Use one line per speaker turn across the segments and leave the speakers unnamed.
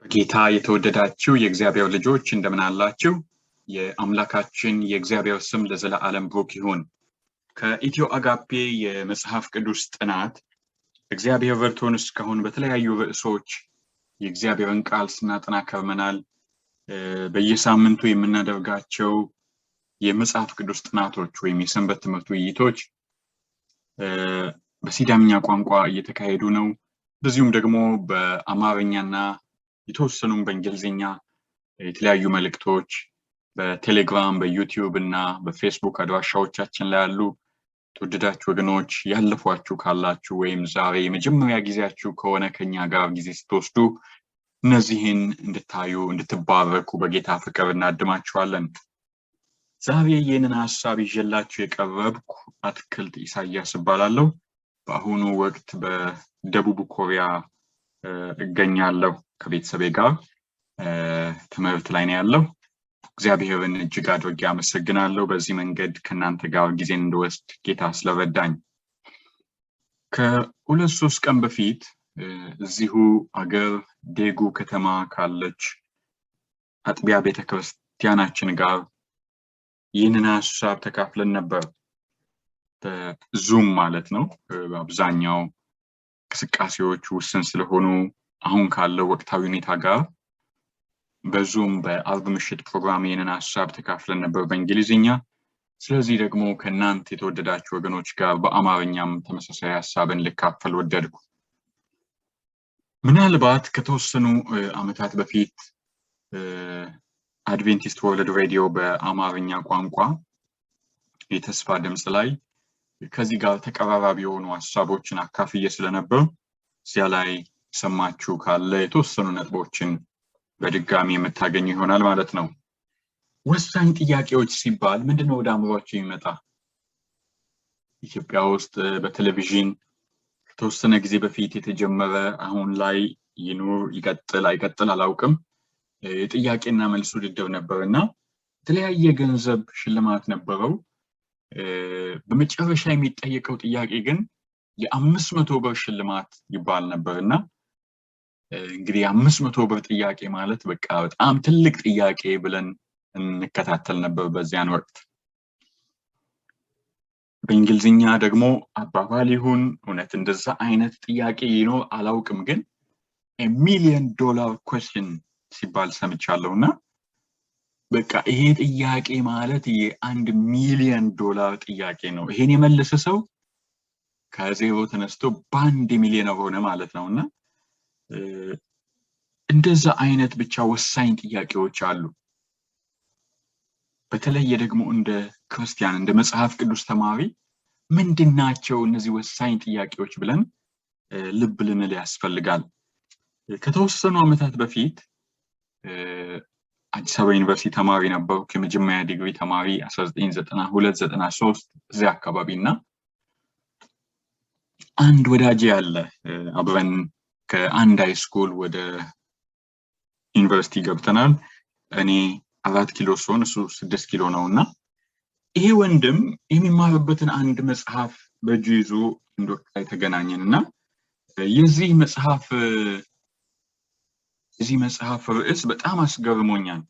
በጌታ የተወደዳችሁ የእግዚአብሔር ልጆች፣ እንደምን አላችሁ? የአምላካችን የእግዚአብሔር ስም ለዘለዓለም ብሩክ ይሁን። ከኢትዮ አጋፔ የመጽሐፍ ቅዱስ ጥናት እግዚአብሔር ረድቶን እስካሁን በተለያዩ ርዕሶች የእግዚአብሔርን ቃል ስናጠና ከርመናል። በየሳምንቱ የምናደርጋቸው የመጽሐፍ ቅዱስ ጥናቶች ወይም የሰንበት ትምህርት ውይይቶች በሲዳምኛ ቋንቋ እየተካሄዱ ነው። እንደዚሁም ደግሞ በአማርኛና የተወሰኑም በእንግሊዝኛ የተለያዩ መልእክቶች በቴሌግራም፣ በዩቲዩብ እና በፌስቡክ አድራሻዎቻችን ላይ ያሉ። ተወደዳችሁ ወገኖች፣ ያለፏችሁ ካላችሁ ወይም ዛሬ የመጀመሪያ ጊዜያችሁ ከሆነ ከኛ ጋር ጊዜ ስትወስዱ እነዚህን እንድታዩ፣ እንድትባረኩ በጌታ ፍቅር እናድማችኋለን። ዛሬ ይህንን ሀሳብ ይዤላችሁ የቀረብኩ አትክልት ኢሳያስ እባላለሁ። በአሁኑ ወቅት በደቡብ ኮሪያ እገኛለሁ። ከቤተሰቤ ጋር ትምህርት ላይ ነው ያለው። እግዚአብሔርን እጅግ አድርጌ አመሰግናለሁ፣ በዚህ መንገድ ከእናንተ ጋር ጊዜን እንድወስድ ጌታ ስለረዳኝ። ከ2-3 ቀን በፊት እዚሁ አገር ዴጉ ከተማ ካለች አጥቢያ ቤተክርስቲያናችን ጋር ይህንን ሀሳብ ተካፍለን ነበር። በዙም ማለት ነው። በአብዛኛው እንቅስቃሴዎች ውስን ስለሆኑ አሁን ካለው ወቅታዊ ሁኔታ ጋር በዙም በአርብ ምሽት ፕሮግራም ይህንን ሀሳብ ተካፍለን ነበር በእንግሊዝኛ። ስለዚህ ደግሞ ከእናንተ የተወደዳችሁ ወገኖች ጋር በአማርኛም ተመሳሳይ ሀሳብን ልካፈል ወደድኩ። ምናልባት ከተወሰኑ ዓመታት በፊት Adventist World Radio በአማርኛ ቋንቋ የተስፋ ድምፅ ላይ ከዚህ ጋር ተቀራራቢ የሆኑ ሀሳቦችን አካፍዬ ስለነበር እዚያ ላይ ሰማችሁ ካለ የተወሰኑ ነጥቦችን በድጋሚ የምታገኙ ይሆናል ማለት ነው። ወሳኝ ጥያቄዎች ሲባል ምንድነው ወደ አእምሯችሁ የሚመጣ? ኢትዮጵያ ውስጥ በቴሌቪዥን ከተወሰነ ጊዜ በፊት የተጀመረ፣ አሁን ላይ ይኑር ይቀጥል አይቀጥል አላውቅም፣ የጥያቄና መልስ ውድድር ነበር እና የተለያየ ገንዘብ ሽልማት ነበረው። በመጨረሻ የሚጠየቀው ጥያቄ ግን የ500 ብር ሽልማት ይባል ነበር። እና እንግዲህ የ500 ብር ጥያቄ ማለት በቃ በጣም ትልቅ ጥያቄ ብለን እንከታተል ነበር በዚያን ወቅት። በእንግሊዝኛ ደግሞ አባባል ይሁን እውነት እንደዛ አይነት ጥያቄ ይኖር አላውቅም፣ ግን "million dollar question" ሲባል ሰምቻለሁ። እና በቃ ይሄ ጥያቄ ማለት የ1 ሚሊዮን ዶላር ጥያቄ ነው። ይሄን የመለሰ ሰው ከዜሮ ተነስቶ በአንድ ሚሊዮነር ሆነ ማለት ነው። እና እንደዛ አይነት ብቻ ወሳኝ ጥያቄዎች አሉ። በተለየ ደግሞ እንደ ክርስቲያን፣ እንደ መጽሐፍ ቅዱስ ተማሪ ምንድን ናቸው እነዚህ ወሳኝ ጥያቄዎች ብለን ልብ ልንል ያስፈልጋል። ከተወሰኑ ዓመታት በፊት አዲስ አበባ ዩኒቨርሲቲ ተማሪ ነበርኩ፣ የመጀመሪያ ዲግሪ ተማሪ፣ 1992 93 እዚያ አካባቢ። እና አንድ ወዳጄ አለ፣ አብረን ከአንድ high school ወደ ዩኒቨርሲቲ ገብተናል። እኔ 4 ኪሎ ሲሆን እሱ 6 ኪሎ ነው። እና ይሄ ወንድም የሚማርበትን አንድ መጽሐፍ በእጁ ይዞ አንድ ወቅት ላይ ተገናኘን። እና የዚህ መጽሐፍ ርዕስ በጣም አስገርሞኛል።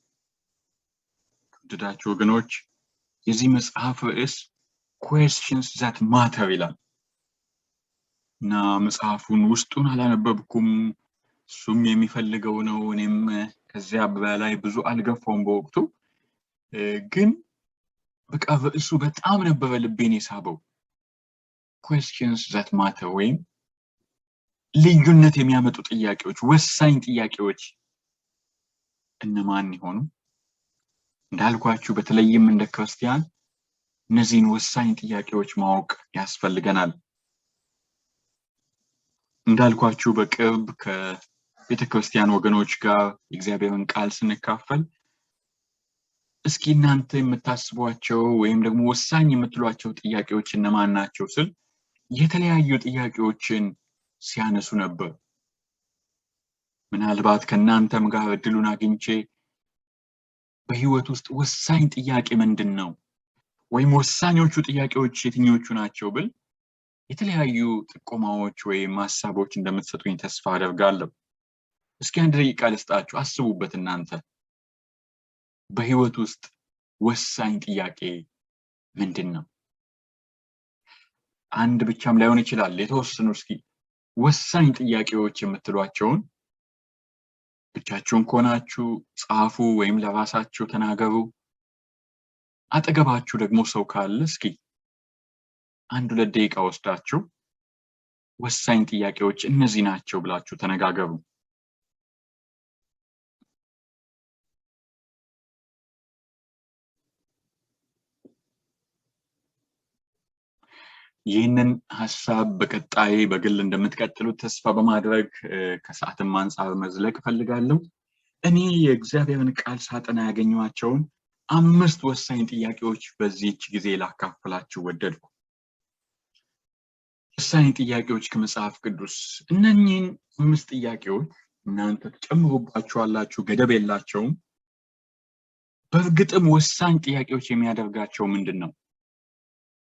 ወደዳችሁ ወገኖች፣ የዚህ መጽሐፍ ርዕስ "Questions That Matter" ይላል። እና መጽሐፉን ውስጡን አላነበብኩም። እሱም የሚፈልገው ነው። እኔም ከዚያ በላይ ብዙ አልገፋውም በወቅቱ። ግን በቃ ርዕሱ በጣም ነበረ ልቤን የሳበው። "Questions That Matter" ወይም ልዩነት የሚያመጡ ጥያቄዎች፣ ወሳኝ ጥያቄዎች እነማን ይሆኑ? እንዳልኳችሁ በተለይም እንደ ክርስቲያን እነዚህን ወሳኝ ጥያቄዎች ማወቅ ያስፈልገናል። እንዳልኳችሁ በቅርብ ከቤተ ክርስቲያን ወገኖች ጋር የእግዚአብሔርን ቃል ስንካፈል እስኪ እናንተ የምታስቧቸው ወይም ደግሞ ወሳኝ የምትሏቸው ጥያቄዎች እነማን ናቸው ስል የተለያዩ ጥያቄዎችን ሲያነሱ ነበር። ምናልባት ከእናንተም ጋር እድሉን አግኝቼ በህይወት ውስጥ ወሳኝ ጥያቄ ምንድን ነው ወይም ወሳኞቹ ጥያቄዎች የትኞቹ ናቸው ብል የተለያዩ ጥቆማዎች ወይም ሀሳቦች እንደምትሰጡኝ ተስፋ አደርጋለሁ። እስኪ አንድ ደቂቃ ልስጣችሁ፣ አስቡበት። እናንተ በህይወት ውስጥ ወሳኝ ጥያቄ ምንድን ነው? አንድ ብቻም ላይሆን ይችላል። የተወሰኑ እስኪ ወሳኝ ጥያቄዎች የምትሏቸውን ብቻችሁን ከሆናችሁ ጻፉ፣ ወይም ለራሳችሁ ተናገሩ። አጠገባችሁ ደግሞ ሰው ካለ እስኪ አንድ ሁለት ደቂቃ ወስዳችሁ ወሳኝ ጥያቄዎች እነዚህ ናቸው ብላችሁ ተነጋገሩ። ይህንን ሀሳብ በቀጣይ በግል እንደምትቀጥሉት ተስፋ በማድረግ ከሰዓትም አንጻር መዝለቅ እፈልጋለሁ። እኔ የእግዚአብሔርን ቃል ሳጠና ያገኘኋቸውን 5 ወሳኝ ጥያቄዎች በዚህች ጊዜ ላካፍላችሁ ወደድኩ። ወሳኝ ጥያቄዎች ከመጽሐፍ ቅዱስ። እነኚህን 5 ጥያቄዎች እናንተ ትጨምሩባቸዋላችሁ፣ ገደብ የላቸውም። በእርግጥም ወሳኝ ጥያቄዎች የሚያደርጋቸው ምንድን ነው?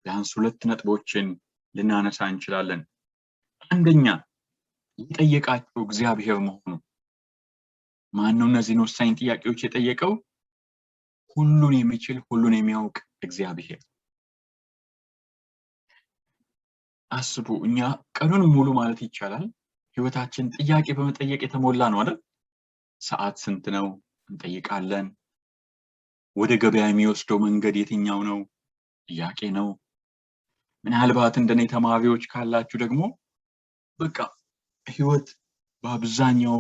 ቢያንስ 2 ነጥቦችን ልናነሳ እንችላለን። አንደኛ፣ የጠየቃቸው እግዚአብሔር መሆኑ። ማነው እነዚህን ወሳኝ ጥያቄዎች የጠየቀው? ሁሉን የሚችል ሁሉን የሚያውቅ እግዚአብሔር። አስቡ፣ እኛ ቀኑን ሙሉ ማለት ይቻላል ህይወታችን ጥያቄ በመጠየቅ የተሞላ ነው አይደል? ሰዓት ስንት ነው እንጠይቃለን። ወደ ገበያ የሚወስደው መንገድ የትኛው ነው? ጥያቄ ነው። ምናልባት እንደኔ ተማሪዎች ካላችሁ ደግሞ በቃ ህይወት በአብዛኛው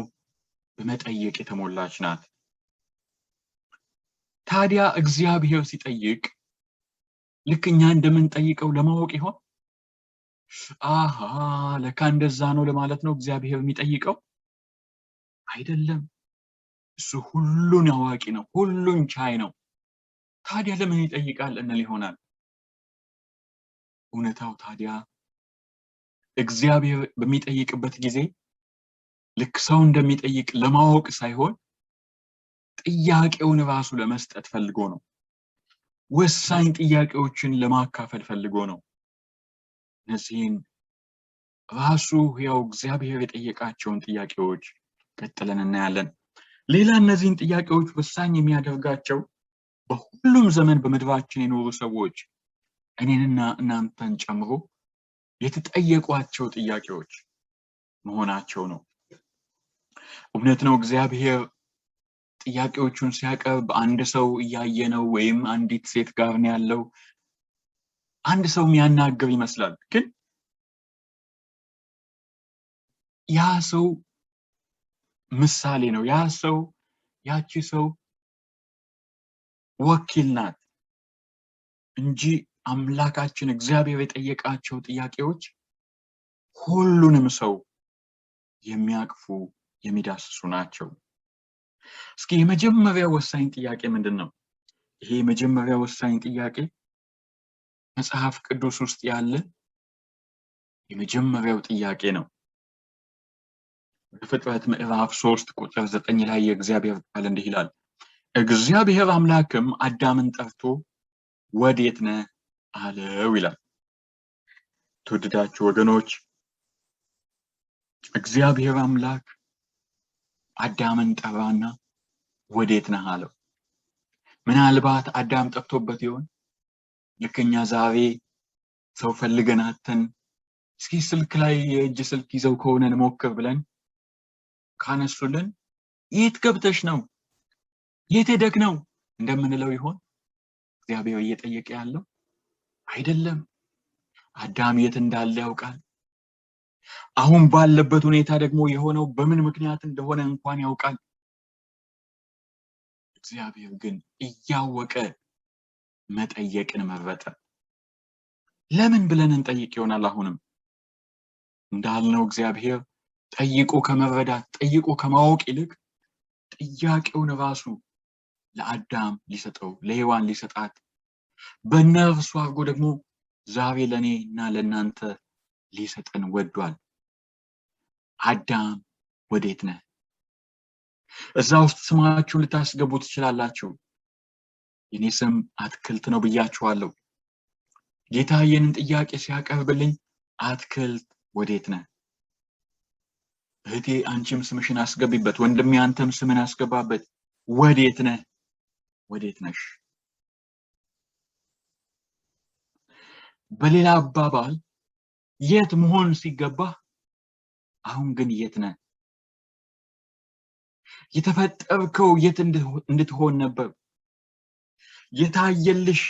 በመጠየቅ የተሞላች ናት። ታዲያ እግዚአብሔር ሲጠይቅ ልክ እኛ እንደምንጠይቀው ለማወቅ ይሆን? አሃ ለካ እንደዛ ነው ለማለት ነው እግዚአብሔር የሚጠይቀው? አይደለም። እሱ ሁሉን አዋቂ ነው፣ ሁሉን ቻይ ነው። ታዲያ ለምን ይጠይቃል እንል ይሆናል። እውነታው ታዲያ እግዚአብሔር በሚጠይቅበት ጊዜ ልክ ሰው እንደሚጠይቅ ለማወቅ ሳይሆን ጥያቄውን ራሱ ለመስጠት ፈልጎ ነው። ወሳኝ ጥያቄዎችን ለማካፈል ፈልጎ ነው። እነዚህን ራሱ ሕያው እግዚአብሔር የጠየቃቸውን ጥያቄዎች ቀጥለን እናያለን። ሌላ እነዚህን ጥያቄዎች ወሳኝ የሚያደርጋቸው በሁሉም ዘመን በምድራችን የኖሩ ሰዎች እኔንና እናንተን ጨምሮ የተጠየቋቸው ጥያቄዎች መሆናቸው ነው። እውነት ነው፣ እግዚአብሔር ጥያቄዎቹን ሲያቀርብ አንድ ሰው እያየ ነው ወይም አንዲት ሴት ጋር ነው ያለው፣ አንድ ሰው የሚያናግር ይመስላል። ግን ያ ሰው ምሳሌ ነው። ያ ሰው ያቺ ሰው ወኪል ናት እንጂ አምላካችን እግዚአብሔር የጠየቃቸው ጥያቄዎች ሁሉንም ሰው የሚያቅፉ የሚዳስሱ ናቸው። እስኪ የመጀመሪያው ወሳኝ ጥያቄ ምንድነው? ይሄ የመጀመሪያው ወሳኝ ጥያቄ መጽሐፍ ቅዱስ ውስጥ ያለ የመጀመሪያው ጥያቄ ነው። ዘፍጥረት ምዕራፍ 3 ቁጥር 9 ላይ የእግዚአብሔር ቃል እንዲህ ይላል፣ እግዚአብሔር አምላክም አዳምን ጠርቶ ወዴት ነህ አለው ይላል። ተወደዳችሁ ወገኖች፣ እግዚአብሔር አምላክ አዳምን ጠራና ወዴት ነህ አለው። ምናልባት አዳም ጠፍቶበት ይሆን? ልክ እኛ ዛሬ ሰው ፈልገን አጥተን እስኪ ስልክ ላይ የእጅ ስልክ ይዘው ከሆነ እንሞክር ብለን ካነሱልን የት ገብተሽ ነው የት ሄደክ ነው እንደምንለው ይሆን? እግዚአብሔር እየጠየቀ ያለው አይደለም። አዳም የት እንዳለ ያውቃል። አሁን ባለበት ሁኔታ ደግሞ የሆነው በምን ምክንያት እንደሆነ እንኳን ያውቃል። እግዚአብሔር ግን እያወቀ መጠየቅን መረጠ። ለምን ብለን እንጠይቅ ይሆናል። አሁንም እንዳልነው እግዚአብሔር ጠይቆ ከመረዳት ጠይቆ ከማወቅ ይልቅ ጥያቄውን ራሱ ለአዳም ሊሰጠው ለሔዋን ሊሰጣት በነፍሱ አድርጎ ደግሞ ዛሬ ለኔና ለናንተ ሊሰጠን ወዷል። አዳም ወዴት ነህ? እዛ ውስጥ ስማችሁን ልታስገቡ ትችላላችሁ። የኔ ስም አትክልት ነው ብያችኋለሁ። ጌታ ይህንን ጥያቄ ሲያቀርብልኝ አትክልት ወዴት ነህ? እህቴ አንቺም ስምሽን አስገቢበት፣ ወንድሜ አንተም ስምን አስገባበት። ወዴት ነህ? ወዴት ነሽ? በሌላ አባባል የት መሆን ሲገባ አሁን ግን የት ነህ? የተፈጠርከው የት እንድትሆን ነበር? የታየልሽ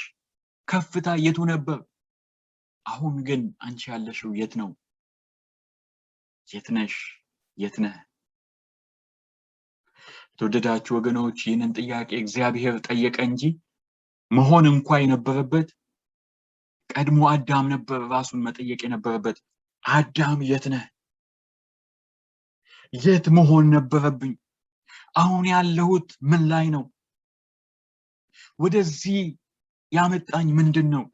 ከፍታ የቱ ነበር? አሁን ግን አንቺ ያለሽው የት ነው? የት ነሽ? የት ነህ? የተወደዳችሁ ወገኖች፣ ይህንን ጥያቄ እግዚአብሔር ጠየቀ እንጂ መሆን እንኳ የነበረበት ቀድሞ አዳም ነበር ራሱን መጠየቅ የነበረበት። አዳም የት ነህ? የት መሆን ነበረብኝ? አሁን ያለሁት ምን ላይ ነው? ወደዚህ ያመጣኝ ምንድን ነው?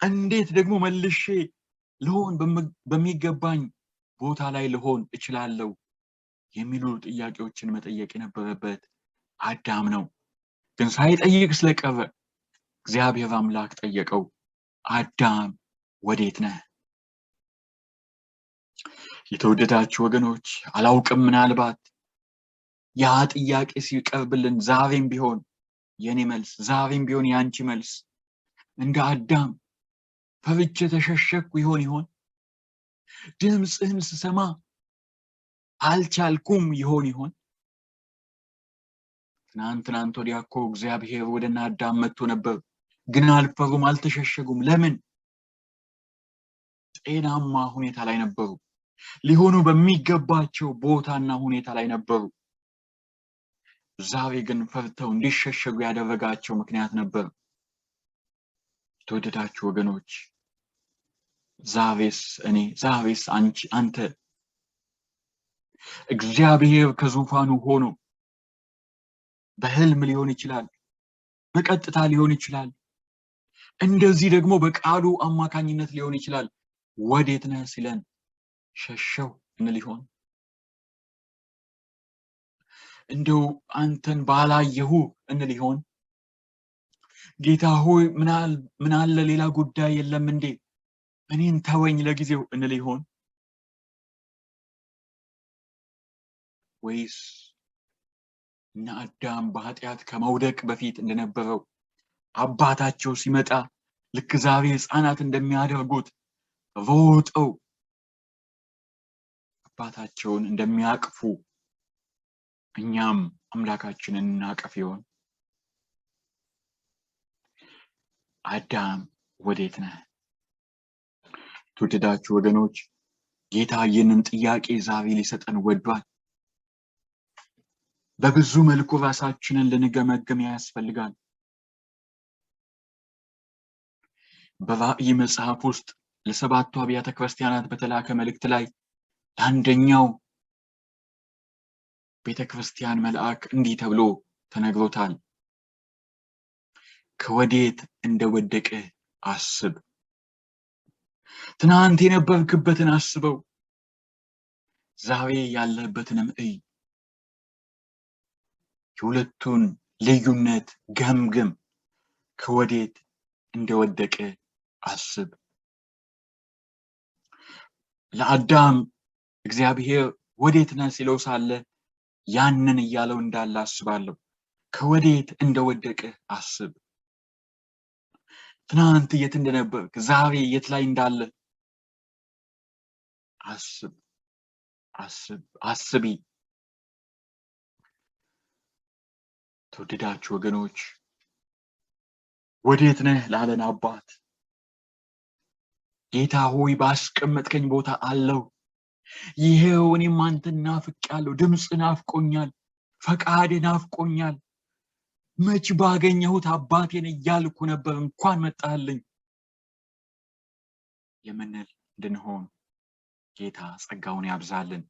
እንዴት ደግሞ መልሼ ልሆን በሚገባኝ ቦታ ላይ ልሆን እችላለሁ? የሚሉ ጥያቄዎችን መጠየቅ የነበረበት አዳም ነው። ግን ሳይጠይቅ ስለቀረ እግዚአብሔር አምላክ ጠየቀው። አዳም ወዴት ነህ? የተወደዳችሁ ወገኖች፣ አላውቅም፣ ምናልባት ያ ጥያቄ ሲቀርብልን ዛሬም ቢሆን የኔ መልስ፣ ዛሬም ቢሆን የአንቺ መልስ እንደ አዳም ፈርቼ ተሸሸግኩ ይሆን? ድምፅህን ስሰማ አልቻልኩም ይሆን? ትናንት ወዲያ እኮ እግዚአብሔር ወደ እነ አዳም መጥቶ ነበር፣ ግን አልፈሩም፣ አልተሸሸጉም። ለምን? ጤናማ ሁኔታ ላይ ነበሩ። ሊሆኑ በሚገባቸው ቦታና ሁኔታ ላይ ነበሩ። ዛሬ ግን ፈርተው እንዲሸሸጉ ያደረጋቸው ምክንያት ነበር። የተወደዳችሁ ወገኖች፣ ዛሬስ እኔ፣ ዛሬስ አንቺ፣ አንተ እግዚአብሔር ከዙፋኑ ሆኖ በህልም ሊሆን ይችላል፣ በቀጥታ ሊሆን ይችላል፣ እንደዚህ ደግሞ በቃሉ አማካኝነት ሊሆን ይችላል። ወዴት ነህ ሲለን ሸሸው እንል ይሆን? እንደው አንተን ባላየሁ እንል ይሆን? ጌታ ሆይ ምን አለ ሌላ ጉዳይ የለም እንዴ? እኔን ተወኝ ለጊዜው እንል ይሆን? ወይስ እነ አዳም በኃጢአት ከመውደቅ በፊት እንደነበረው አባታቸው ሲመጣ ልክ ዛሬ ህፃናት እንደሚያደርጉት ሮጠው አባታቸውን እንደሚያቅፉ እኛም አምላካችንን እናቀፍ ይሆን? አዳም ወዴት ነህ? ትውልዳችሁ ወገኖች፣ ጌታ ይህንን ጥያቄ ዛሬ ሊሰጠን ወዷል። በብዙ መልኩ ራሳችንን ልንገመግም ያስፈልጋል። በራእይ መጽሐፍ ውስጥ ለሰባቱ አብያተ ክርስቲያናት በተላከ መልእክት ላይ ለአንደኛው ቤተክርስቲያን መልአክ እንዲህ ተብሎ ተነግሮታል። ከወዴት እንደወደቅህ አስብ። ትናንት የነበርክበትን አስበው፣ ዛሬ ያለህበትንም እይ። የሁለቱን ልዩነት ገምግም። ከወዴት እንደወደቅህ አስብ። ለአዳም እግዚአብሔር ወዴት ነህ ሲለው ሳለ ያንን እያለው እንዳለ አስባለሁ። ከወዴት እንደወደቅህ አስብ። ትናንት የት እንደነበርክ ዛሬ የት ላይ እንዳለ አስብ፣ አስብ፣ አስቢ። ተወደዳችሁ ወገኖች፣ ወዴት ነህ ላለን አባት ጌታ ሆይ ባስቀመጥከኝ ቦታ አለው። ይሄው እኔም አንተን ናፍቄያለሁ፣ ድምጽ ናፍቆኛል፣ ፈቃድ ናፍቆኛል። መች ባገኘሁት አባቴን እያልኩ ነበር፣ እንኳን መጣህልኝ የምንል እንድንሆን ጌታ ጸጋውን ያብዛልን።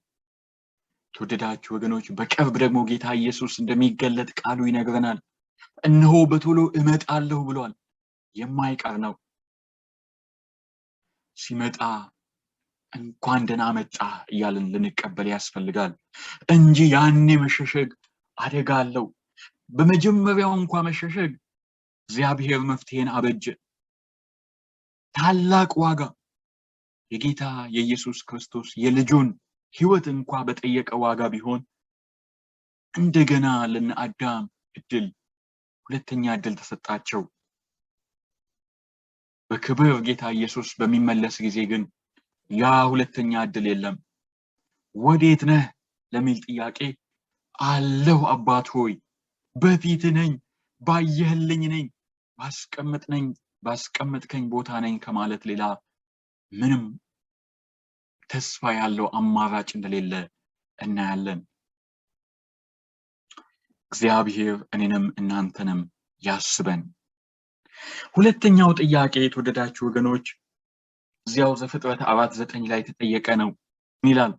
ተወደዳችሁ ወገኖች፣ በቅርብ ደግሞ ጌታ ኢየሱስ እንደሚገለጥ ቃሉ ይነግረናል። እነሆ በቶሎ እመጣለሁ ብሏል። የማይቀር ነው። ሲመጣ እንኳን ደህና መጣ እያልን ልንቀበል ያስፈልጋል እንጂ ያኔ መሸሸግ አደጋ አለው። በመጀመሪያው እንኳ መሸሸግ እግዚአብሔር መፍትሄን አበጀ። ታላቅ ዋጋ የጌታ የኢየሱስ ክርስቶስ የልጁን ሕይወት እንኳ በጠየቀ ዋጋ ቢሆን እንደገና ለነ አዳም እድል፣ ሁለተኛ እድል ተሰጣቸው። በክብር ጌታ ኢየሱስ በሚመለስ ጊዜ ግን ያ ሁለተኛ እድል የለም። ወዴት ነህ ለሚል ጥያቄ አለሁ አባት ሆይ፣ በፊት ነኝ፣ ባየህልኝ ነኝ፣ ባስቀምጥነኝ ባስቀምጥከኝ ቦታ ነኝ ከማለት ሌላ ምንም ተስፋ ያለው አማራጭ እንደሌለ እናያለን። እግዚአብሔር እኔንም እናንተንም ያስበን። ሁለተኛው ጥያቄ፣ የተወደዳችሁ ወገኖች፣ እዚያው ዘፍጥረት 4:9 ላይ የተጠየቀ ነው። ይላል?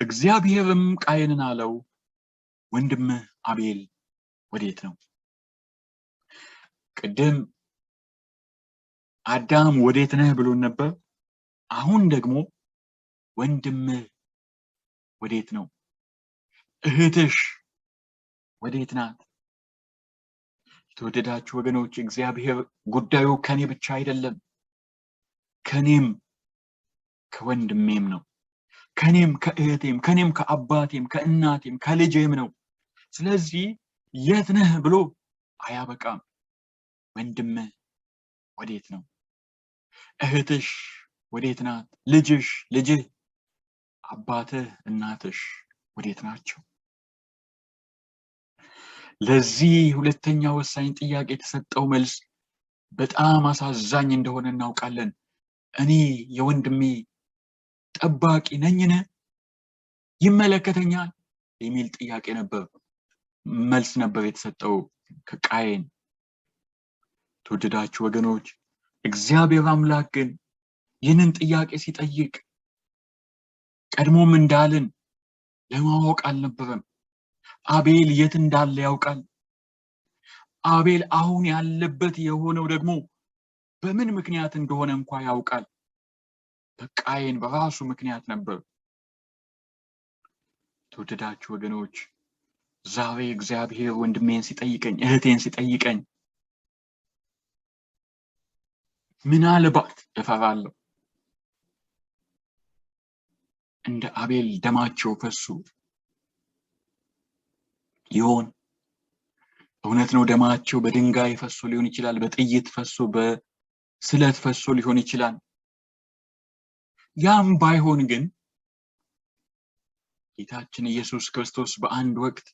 እግዚአብሔርም ቃየንን አለው፣ ወንድምህ አቤል ወዴት ነው? ቅድም አዳም ወዴት ነህ ብሎን ነበር። አሁን ደግሞ ወንድምህ ወዴት ነው? እህትሽ ወዴት ናት? የተወደዳችሁ ወገኖች፣ እግዚአብሔር ጉዳዩ ከኔ ብቻ አይደለም፣ ከኔም ከወንድሜም ነው፣ ከኔም ከእህቴም፣ ከኔም ከአባቴም፣ ከእናቴም፣ ከልጄም ነው። ስለዚህ የት ነህ ብሎ አያበቃም። ወንድምህ ወዴት ነው? እህትሽ ወዴት ናት? ልጅሽ፣ ልጅህ፣ አባትህ፣ እናትሽ ወዴት ናቸው? ለዚህ ሁለተኛ ወሳኝ ጥያቄ የተሰጠው መልስ በጣም አሳዛኝ እንደሆነ እናውቃለን። እኔ የወንድሜ ጠባቂ ነኝን? ይመለከተኛል? የሚል ጥያቄ ነበር፣ መልስ ነበር የተሰጠው ከቃየን። ተወደዳችሁ ወገኖች፣ እግዚአብሔር አምላክ ግን ይህንን ጥያቄ ሲጠይቅ ቀድሞም እንዳልን ለማወቅ አልነበረም። አቤል የት እንዳለ ያውቃል። አቤል አሁን ያለበት የሆነው ደግሞ በምን ምክንያት እንደሆነ እንኳ ያውቃል። በቃየን በራሱ ምክንያት ነበር። ተወደዳችሁ ወገኖች፣ ዛሬ እግዚአብሔር ወንድሜን ሲጠይቀኝ፣ እህቴን ሲጠይቀኝ ምናልባት እፈራለሁ። እንደ አቤል ደማቸው ፈሱ ይሆን? እውነት ነው፣ ደማቸው በድንጋይ ፈሶ ሊሆን ይችላል፣ በጥይት ፈሶ፣ በስለት ፈሶ ሊሆን ይችላል። ያም ባይሆን ግን ጌታችን ኢየሱስ ክርስቶስ በአንድ ወቅት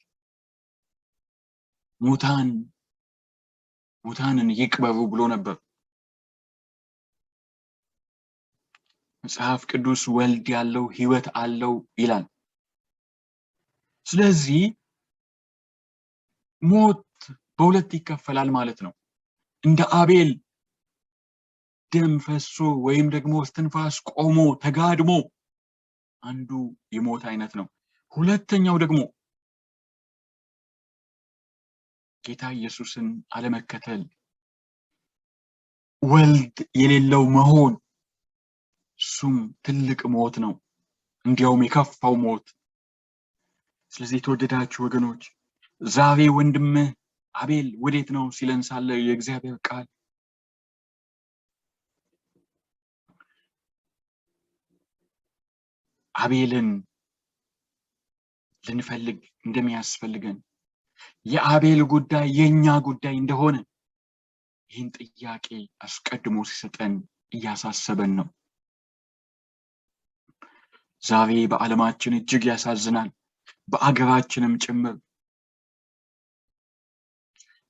ሙታን ሙታንን ይቅበሩ ብሎ ነበር። መጽሐፍ ቅዱስ ወልድ ያለው ሕይወት አለው ይላል። ስለዚህ ሞት በሁለት ይከፈላል ማለት ነው። እንደ አቤል ደም ፈሶ ወይም ደግሞ እስትንፋስ ቆሞ ተጋድሞ አንዱ የሞት አይነት ነው። ሁለተኛው ደግሞ ጌታ ኢየሱስን አለመከተል፣ ወልድ የሌለው መሆን፣ እሱም ትልቅ ሞት ነው፣ እንዲያውም የከፋው ሞት። ስለዚህ የተወደዳችሁ ወገኖች፣ ዛሬ ወንድምህ አቤል ወዴት ነው ሲለን ሳለ የእግዚአብሔር ቃል አቤልን ልንፈልግ እንደሚያስፈልገን፣ የአቤል ጉዳይ የኛ ጉዳይ እንደሆነ ይህን ጥያቄ አስቀድሞ ሲሰጠን እያሳሰበን ነው። ዛሬ በዓለማችን እጅግ ያሳዝናል፣ በአገራችንም ጭምር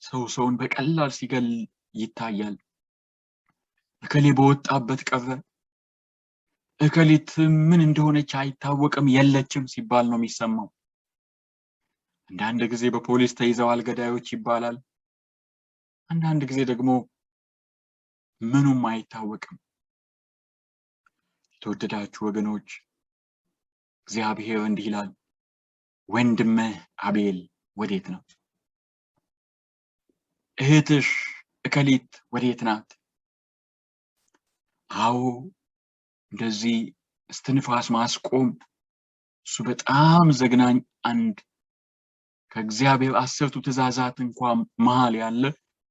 ሰው ሰውን በቀላል ሲገል ይታያል። እከሌ በወጣበት ቀረ፣ እከሊት ምን እንደሆነች አይታወቅም፣ የለችም ሲባል ነው የሚሰማው። አንዳንድ ጊዜ በፖሊስ ተይዘዋል ገዳዮች ይባላል። አንዳንድ ጊዜ ደግሞ ምኑም አይታወቅም። የተወደዳችሁ ወገኖች፣ እግዚአብሔር እንዲህ ይላል፣ ወንድምህ አቤል ወዴት ነው? እህትሽ እከሊት ወዴት ናት? አዎ፣ እንደዚህ እስትንፋስ ማስቆም እሱ በጣም ዘግናኝ፣ አንድ ከእግዚአብሔር አስርቱ ትእዛዛት እንኳ መሃል ያለ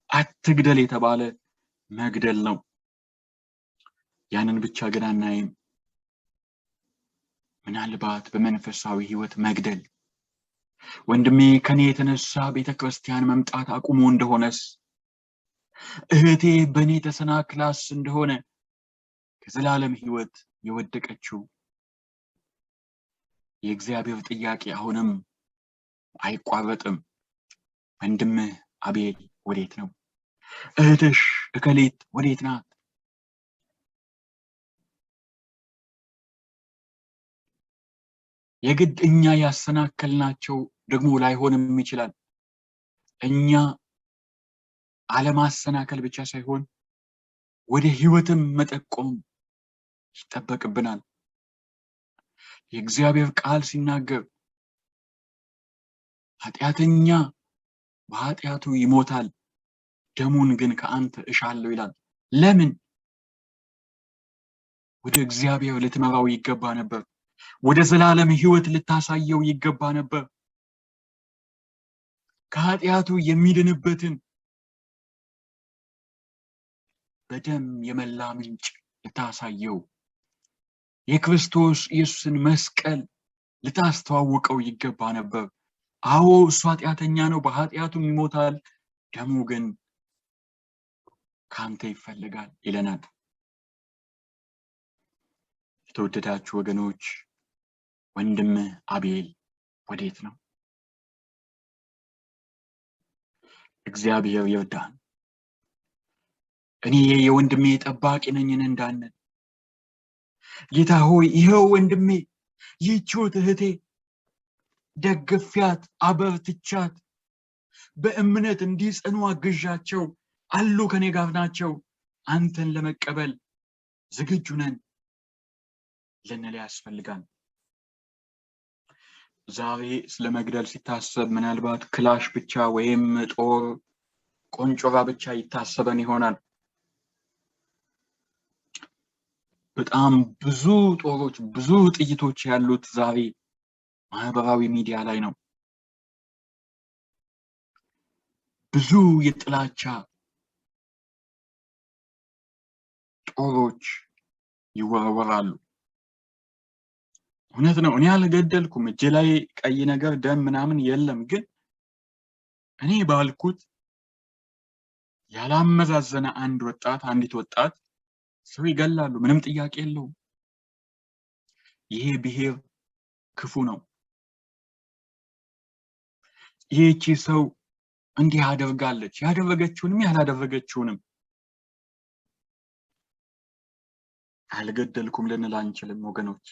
አትግደል የተባለ መግደል ነው። ያንን ብቻ ግን አናይም። ምናልባት በመንፈሳዊ ህይወት መግደል፣ ወንድሜ ከኔ የተነሳ ቤተክርስቲያን መምጣት አቁሞ እንደሆነስ፣ እህቴ በእኔ ተሰናክላስ እንደሆነ ከዘላለም ህይወት የወደቀችው፣ የእግዚአብሔር ጥያቄ አሁንም አይቋረጥም። ወንድምህ አቤል ወዴት ነው? እህትሽ እከሌት ወዴት ናት? የግድ እኛ ያሰናከልናቸው ደግሞ ላይሆንም ይችላል። እኛ አለማሰናከል ብቻ ሳይሆን ወደ ህይወትም መጠቆም ይጠበቅብናል። የእግዚአብሔር ቃል ሲናገር ኃጢአተኛ በኃጢአቱ ይሞታል፣ ደሙን ግን ከአንተ እሻለሁ ይላል። ለምን? ወደ እግዚአብሔር ልትመራው ይገባ ነበር። ወደ ዘላለም ህይወት ልታሳየው ይገባ ነበር። ከኃጢአቱ የሚድንበትን በደም የመላ ምንጭ ልታሳየው፣ የክርስቶስ ኢየሱስን መስቀል ልታስተዋውቀው ይገባ ነበር። አዎ እሱ ኃጢአተኛ ነው፣ በኃጢአቱም ይሞታል፣ ደሙ ግን ካንተ ይፈልጋል ይለናል። የተወደዳችሁ ወገኖች፣ ወንድምህ አቤል ወዴት ነው? እግዚአብሔር ይርዳን። እኔ የወንድሜ ጠባቂ ነኝን እንዳንል፣ ጌታ ሆይ ይኸው ወንድሜ፣ ይህችው እህቴ፣ ደግፊያት፣ አበርትቻት፣ በእምነት እንዲጸኑ አግዣቸው፣ አሉ ከኔ ጋር ናቸው፣ አንተን ለመቀበል ዝግጁ ነን ልንል ያስፈልጋል። ዛሬ ስለ መግደል ሲታሰብ ምናልባት ክላሽ ብቻ ወይም ጦር ቆንጮራ ብቻ ይታሰበን ይሆናል። በጣም ብዙ ጦሮች፣ ብዙ ጥይቶች ያሉት ዛሬ ማህበራዊ ሚዲያ ላይ ነው። ብዙ የጥላቻ ጦሮች ይወረወራሉ። እውነት ነው፣ እኔ አልገደልኩም፣ እጄ ላይ ቀይ ነገር ደም ምናምን የለም። ግን እኔ ባልኩት ያላመዛዘነ አንድ ወጣት፣ አንዲት ወጣት ሰው ይገላሉ፣ ምንም ጥያቄ የለውም። ይሄ ብሔር ክፉ ነው፣ ይህቺ ሰው እንዲህ አደርጋለች፣ ያደረገችውንም ያላደረገችውንም አልገደልኩም ልንል አንችልም ወገኖች፣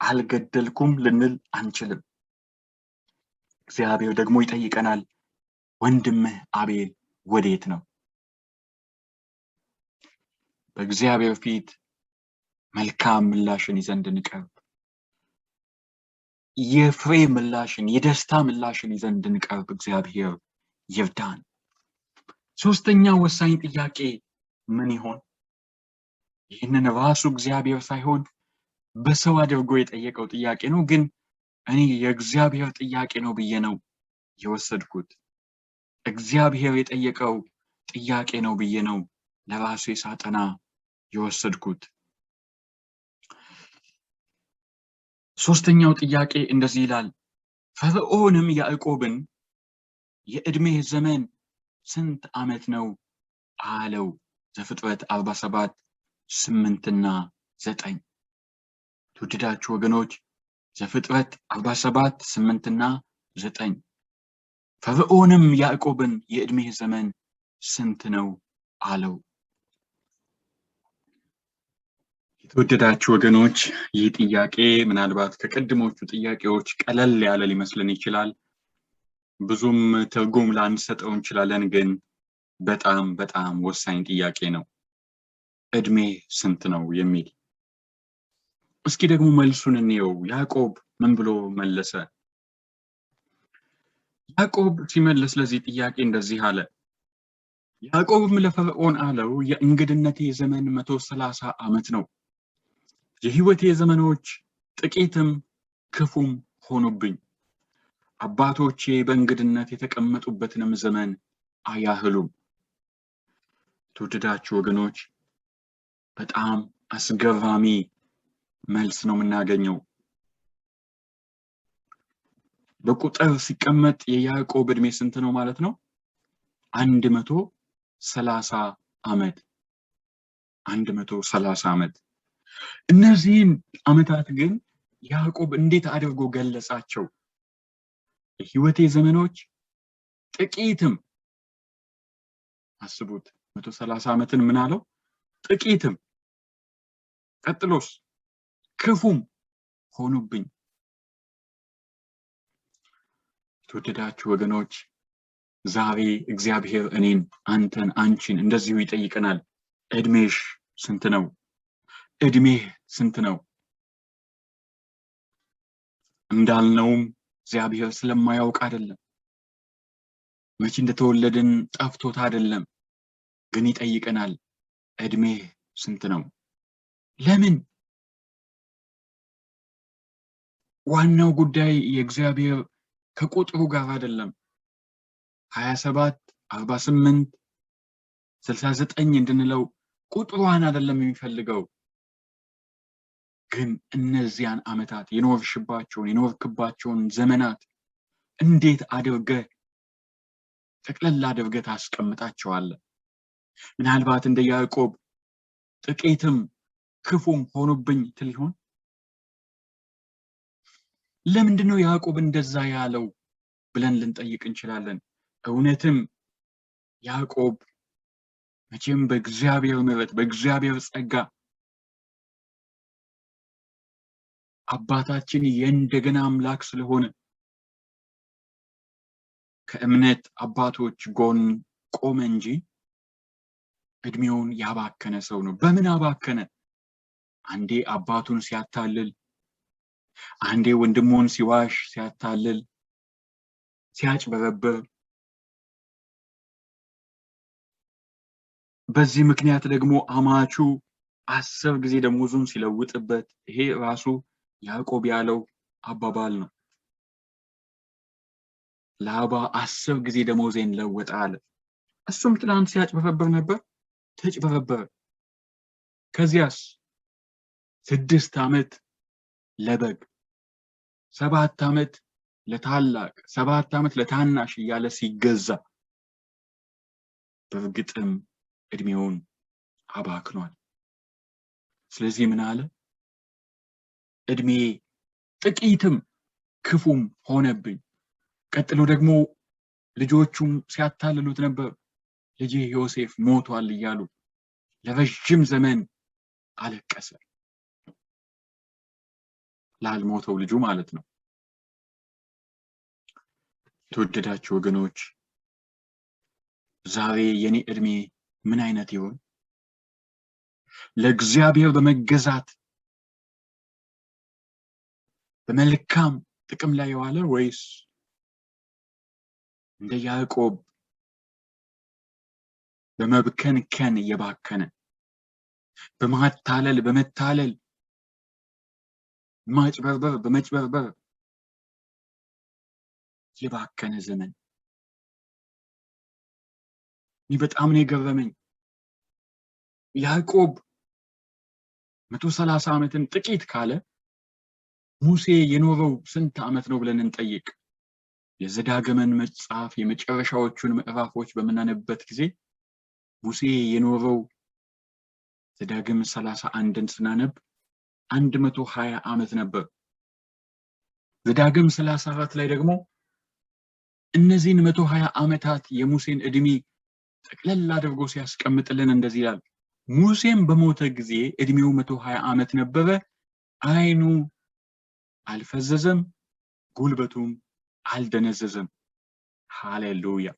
አልገደልኩም ልንል አንችልም። እግዚአብሔር ደግሞ ይጠይቀናል፣ ወንድምህ አቤል ወዴት ነው? በእግዚአብሔር ፊት መልካም ምላሽን ይዘን እንድንቀርብ፣ የፍሬ ምላሽን፣ የደስታ ምላሽን ይዘን እንድንቀርብ እግዚአብሔር ይርዳን። ሶስተኛው ወሳኝ ጥያቄ ምን ይሆን? ይህንን ራሱ እግዚአብሔር ሳይሆን በሰው አድርጎ የጠየቀው ጥያቄ ነው። ግን እኔ የእግዚአብሔር ጥያቄ ነው ብዬ ነው የወሰድኩት። እግዚአብሔር የጠየቀው ጥያቄ ነው ብዬ ነው ለራሴ ሳጠና የወሰድኩት። ሶስተኛው ጥያቄ እንደዚህ ይላል፣ ፈርዖንም ያዕቆብን የዕድሜህ ዘመን ስንት ዓመት ነው አለው። ዘፍጥረት 47 8 እና 9። ትውድዳችሁ ወገኖች፣ ዘፍጥረት 47 8 እና 9። ፈርዖንም ያዕቆብን የዕድሜህ ዘመን ስንት ነው አለው። የተወደዳችሁ ወገኖች፣ ይህ ጥያቄ ምናልባት ከቀድሞቹ ጥያቄዎች ቀለል ያለ ሊመስለን ይችላል። ብዙም ትርጉም ላንሰጠው እንችላለን። ግን በጣም በጣም ወሳኝ ጥያቄ ነው። እድሜ ስንት ነው የሚል። እስኪ ደግሞ መልሱን እንየው። ያዕቆብ ምን ብሎ መለሰ? ያዕቆብ ሲመልስ ለዚህ ጥያቄ እንደዚህ አለ። ያዕቆብም ለፈርዖን አለው፣ የእንግድነቴ ዘመን 130 ዓመት ነው። የሕይወቴ ዘመኖች ጥቂትም ክፉም ሆኑብኝ። አባቶቼ በእንግድነት የተቀመጡበትንም ዘመን አያህሉም። ተወደዳችሁ ወገኖች፣ በጣም አስገራሚ መልስ ነው የምናገኘው። በቁጥር ሲቀመጥ የያዕቆብ ዕድሜ ስንት ነው ማለት ነው? 130 ዓመት። 130 ዓመት። እነዚህን ዓመታት ግን ያዕቆብ እንዴት አድርጎ ገለጻቸው? የህይወቴ ዘመኖች ጥቂትም፣ አስቡት፣ 130 ዓመትን ምን አለው? ጥቂትም፣ ቀጥሎስ ክፉም ሆኑብኝ። የተወደዳችሁ ወገኖች፣ ዛሬ እግዚአብሔር እኔን፣ አንተን፣ አንቺን እንደዚሁ ይጠይቀናል። እድሜሽ ስንት ነው? እድሜህ ስንት ነው? እንዳልነውም እግዚአብሔር ስለማያውቅ አይደለም፣ መቼ እንደተወለድን ጠፍቶት አይደለም፣ ግን ይጠይቀናል። እድሜህ ስንት ነው? ለምን? ዋናው ጉዳይ የእግዚአብሔር ከቁጥሩ ጋር አይደለም። 27፣ 48፣ 69 እንድንለው ቁጥሯን አይደለም የሚፈልገው፣ ግን እነዚያን ዓመታት የኖርሽባቸውን፣ የኖርክባቸውን ዘመናት እንዴት አድርገህ ጠቅለል አድርገህ ታስቀምጣቸዋለህ? ምናልባት እንደ ያዕቆብ ጥቂትም ክፉም ሆኑብኝ ትል ይሆን? ለምንድን ነው ያዕቆብ እንደዛ ያለው ብለን ልንጠይቅ እንችላለን። እውነትም ያዕቆብ መቼም በእግዚአብሔር ምሕረት፣ በእግዚአብሔር ጸጋ አባታችን የእንደገና አምላክ ስለሆነ ከእምነት አባቶች ጎን ቆመ እንጂ እድሜውን ያባከነ ሰው ነው። በምን አባከነ? አንዴ አባቱን ሲያታልል፣ አንዴ ወንድሙን ሲዋሽ፣ ሲያታልል፣ ሲያጭበረብር፣ በዚህ ምክንያት ደግሞ አማቹ 10 ጊዜ ደሞዙን ሲለውጥበት፣ ይሄ ራሱ ያዕቆብ ያለው አባባል ነው። ላባ 10 ጊዜ ደሞዜን ለወጠ አለ። እሱም ትናንት ሲያጭበረብር ነበር፣ ተጭበረበረ። ከዚያስ 6 ዓመት ለበግ፣ 7 ዓመት ለታላቅ፣ 7 ዓመት ለታናሽ እያለ ሲገዛ በእርግጥም እድሜውን አባክኗል። ስለዚህ ምን አለ? እድሜ ጥቂትም ክፉም ሆነብኝ። ቀጥሎ ደግሞ ልጆቹም ሲያታልሉት ነበር። ልጄ ዮሴፍ ሞቷል እያሉ ለረጅም ዘመን አለቀሰ። ላልሞተው ልጁ ማለት ነው። የተወደዳችሁ ወገኖች፣ ዛሬ የኔ እድሜ ምን አይነት ይሆን? ለእግዚአብሔር በመገዛት በመልካም ጥቅም ላይ የዋለ ወይስ እንደ ያዕቆብ በመብከንከን እየባከነ፣ በማታለል በመታለል፣ ማጭበርበር በመጭበርበር የባከነ ዘመን? እኔ በጣም ነው የገረመኝ። ያዕቆብ 130 ዓመትን ጥቂት ካለ ሙሴ የኖረው ስንት ዓመት ነው ብለን እንጠይቅ። የዘዳግምን መጽሐፍ የመጨረሻዎቹን ምዕራፎች በምናነብበት ጊዜ ሙሴ የኖረው ዘዳግም 31ን ስናነብ 120 ዓመት ነበር። ዘዳግም 34 ላይ ደግሞ እነዚህን 120 ዓመታት የሙሴን እድሜ ጠቅለል አድርጎ ሲያስቀምጥልን እንደዚህ ይላል። ሙሴም በሞተ ጊዜ እድሜው 120 ዓመት ነበረ፣ አይኑ አልፈዘዘም፣ ጉልበቱም አልደነዘዘም። ሃሌሉያ!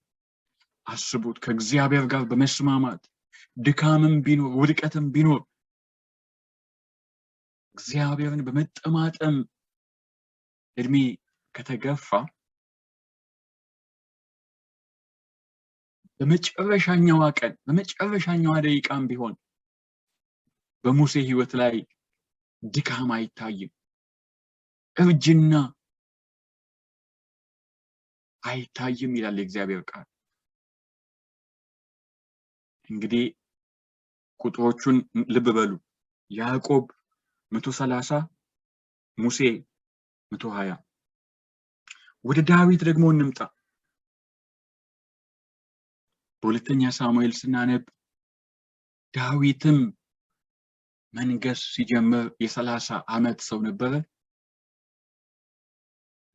አስቡት፣ ከእግዚአብሔር ጋር በመስማማት ድካምም ቢኖር ውድቀትም ቢኖር እግዚአብሔርን በመጠማጠም እድሜ ከተገፋ በመጨረሻኛዋ ቀን፣ በመጨረሻኛዋ ደቂቃም ቢሆን በሙሴ ህይወት ላይ ድካም አይታይም፣ እርጅና አይታይም ይላል የእግዚአብሔር ቃል። እንግዲህ ቁጥሮቹን ልብ በሉ። ያዕቆብ 130፣ ሙሴ 120። ወደ ዳዊት ደግሞ እንምጣ። በሁለተኛ ሳሙኤል ስናነብ ዳዊትም መንገስ ሲጀምር የ30 ዓመት ሰው ነበረ፣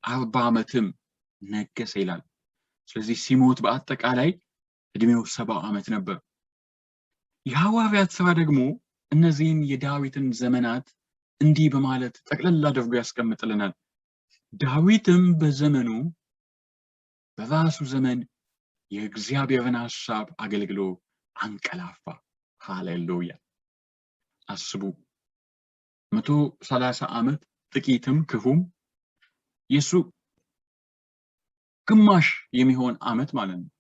40 ዓመትም ነገሰ ይላል። ስለዚህ ሲሞት በአጠቃላይ እድሜው 70 ዓመት ነበር። የሐዋርያት ስራ ደግሞ እነዚህን የዳዊትን ዘመናት እንዲህ በማለት ጠቅለል አድርጎ ያስቀምጥልናል። ዳዊትም በዘመኑ በራሱ ዘመን የእግዚአብሔርን ሐሳብ አገልግሎ አንቀላፋ። ሃሌሉያ! አስቡ፣ 130 ዓመት ጥቂትም ክፉም የሱ ግማሽ የሚሆን ዓመት ማለት ነው።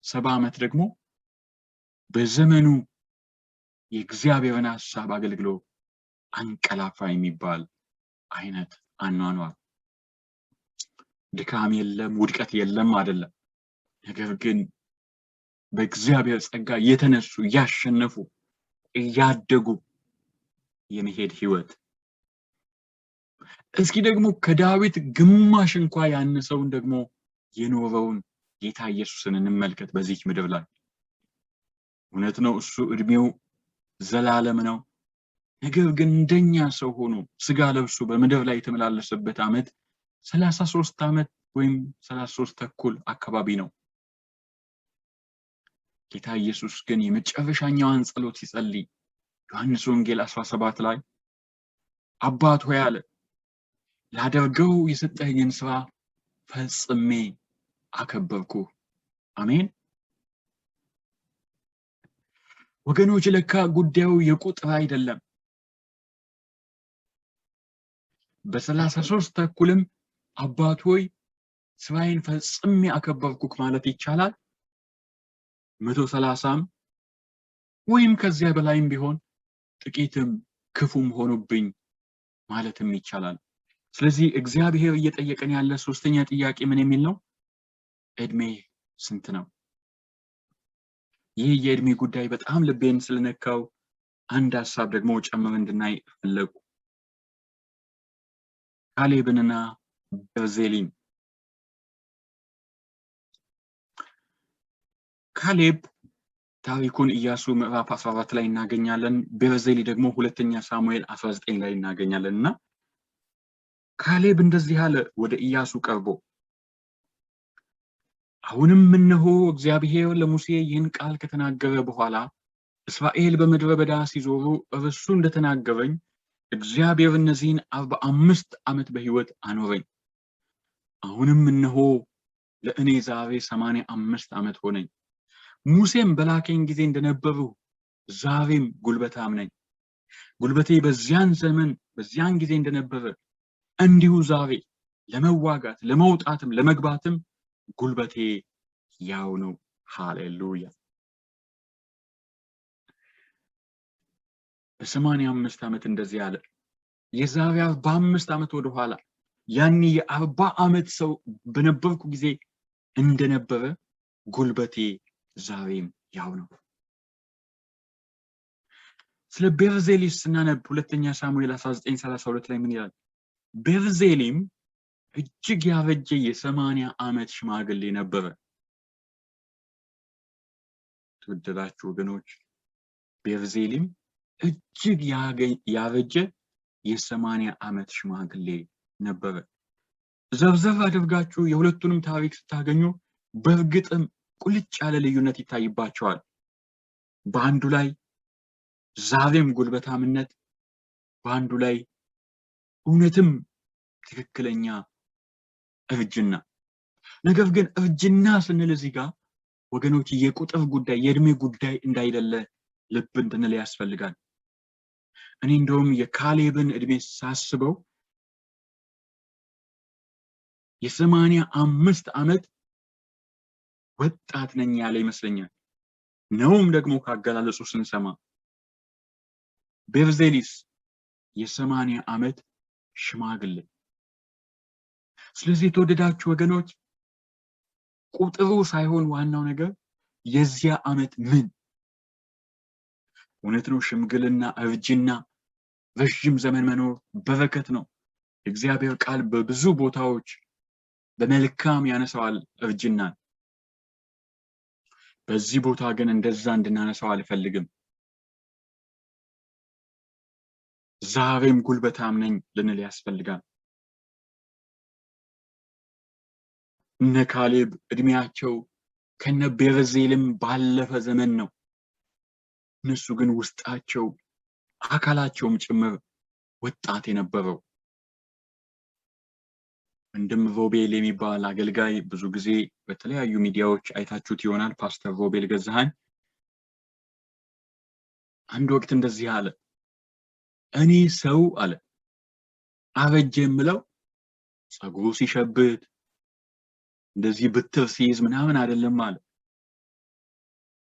70 ዓመት ደግሞ በዘመኑ የእግዚአብሔርን ሐሳብ አገልግሎ አንቀላፋ የሚባል አይነት አኗኗር። ድካም የለም፣ ውድቀት የለም አይደለም። ነገር ግን በእግዚአብሔር ጸጋ እየተነሱ እያሸነፉ እያደጉ የመሄድ ህይወት። እስኪ ደግሞ ከዳዊት ግማሽ እንኳ ያነሰውን ደግሞ የኖረውን ጌታ ኢየሱስን እንመልከት በዚች ምድር ላይ። እውነት ነው፣ እሱ እድሜው ዘላለም ነው። ነገር ግን እንደኛ ሰው ሆኖ ስጋ ለብሶ በምድር ላይ የተመላለሰበት ዓመት 33 ዓመት ወይም 33 ተኩል አካባቢ ነው። ጌታ ኢየሱስ ግን የመጨረሻኛዋን ጸሎት ሲጸልይ ዮሐንስ ወንጌል 17 ላይ አባት ሆይ አለ፣ ላደርገው የሰጠኸኝን ስራ ፈጽሜ አከበርኩህ። አሜን። ወገኖች፣ ለካ ጉዳዩ የቁጥር አይደለም። በ33 ተኩልም አባት ሆይ ስራዬን ፈጽሜ አከበርኩህ ማለት ይቻላል። 130ም ወይም ከዚያ በላይም ቢሆን ጥቂትም ክፉም ሆኑብኝ ማለትም ይቻላል። ስለዚህ እግዚአብሔር እየጠየቀን ያለ ሶስተኛ ጥያቄ ምን የሚል ነው? እድሜ ስንት ነው? ይህ የእድሜ ጉዳይ በጣም ልቤን ስለነካው አንድ ሐሳብ ደግሞ ጨምር እንድናይ ፈለጉ። ካሌብንና ቤርዜሊን። ካሌብ ታሪኩን ኢያሱ ምዕራፍ 14 ላይ እናገኛለን። ቤርዜሊ ደግሞ ሁለተኛ ሳሙኤል 19 ላይ እናገኛለን። እና ካሌብ እንደዚህ አለ ወደ ኢያሱ ቀርቦ፣ አሁንም እነሆ እግዚአብሔር ለሙሴ ይህን ቃል ከተናገረ በኋላ እስራኤል በምድረ በዳ ሲዞሩ እርሱ እንደተናገረኝ እግዚአብሔር እነዚህን 45 ዓመት በሕይወት አኖረኝ። አሁንም እነሆ ለእኔ ዛሬ 85 ዓመት ሆነኝ። ሙሴም በላከኝ ጊዜ እንደነበሩ ዛሬም ጉልበታም ነኝ። ጉልበቴ በዚያን ዘመን በዚያን ጊዜ እንደነበረ እንዲሁ ዛሬ ለመዋጋት ለመውጣትም ለመግባትም ጉልበቴ ያው ነው። ሃሌሉያ። በ85 ዓመት እንደዚህ አለ። የዛሬ 45 ዓመት ወደኋላ ያኔ የ40 ዓመት ሰው በነበርኩ ጊዜ እንደነበረ ጉልበቴ ዛሬም ያው ነው። ስለ ቤርዜሊስ ስናነብ ሁለተኛ ሳሙኤል 19:32 ላይ ምን ይላል? ቤርዜሊም እጅግ ያረጀ የ80 ዓመት ሽማግሌ ነበረ። ተወደዳችሁ ወገኖች፣ ቤርዜሊም እጅግ ያረጀ የ80 ዓመት ሽማግሌ ነበረ። ዘርዘር አድርጋችሁ የሁለቱንም ታሪክ ስታገኙ በእርግጥም ቁልጭ ያለ ልዩነት ይታይባቸዋል። በአንዱ ላይ ዛሬም ጉልበታምነት፣ በአንዱ ላይ እውነትም ትክክለኛ እርጅና። ነገር ግን እርጅና ስንል እዚህ ጋር ወገኖች የቁጥር ጉዳይ የእድሜ ጉዳይ እንዳይደለ ልብ እንድንል ያስፈልጋል። እኔ እንደውም የካሌብን እድሜ ሳስበው የ85 ዓመት ወጣት ነኝ ያለ ይመስለኛል። ነውም ደግሞ ካገላለጹ ስንሰማ። ቤርዜሊስ የ80 ዓመት ሽማግሌ። ስለዚህ የተወደዳችሁ ወገኖች ቁጥሩ ሳይሆን ዋናው ነገር የዚያ ዓመት ምን እውነት ነው። ሽምግልና እርጅና ረዥም ዘመን መኖር በረከት ነው። የእግዚአብሔር ቃል በብዙ ቦታዎች በመልካም ያነሳዋል እርጅናን። በዚህ ቦታ ግን እንደዛ እንድናነሳው አልፈልግም። ዛሬም ጉልበታም ነኝ ልንል ያስፈልጋል። እነ ካሌብ እድሜያቸው ከነ ቤርዜልም ባለፈ ዘመን ነው። እነሱ ግን ውስጣቸው አካላቸውም ጭምር ወጣት የነበረው። ወንድም ሮቤል የሚባል አገልጋይ ብዙ ጊዜ በተለያዩ ሚዲያዎች አይታችሁት ይሆናል። ፓስተር ሮቤል ገዛኸኝ አንድ ወቅት እንደዚህ አለ። እኔ ሰው አለ አበጀ የምለው ጸጉሩ ሲሸብት እንደዚህ ብትር ሲይዝ ምናምን አይደለም አለ።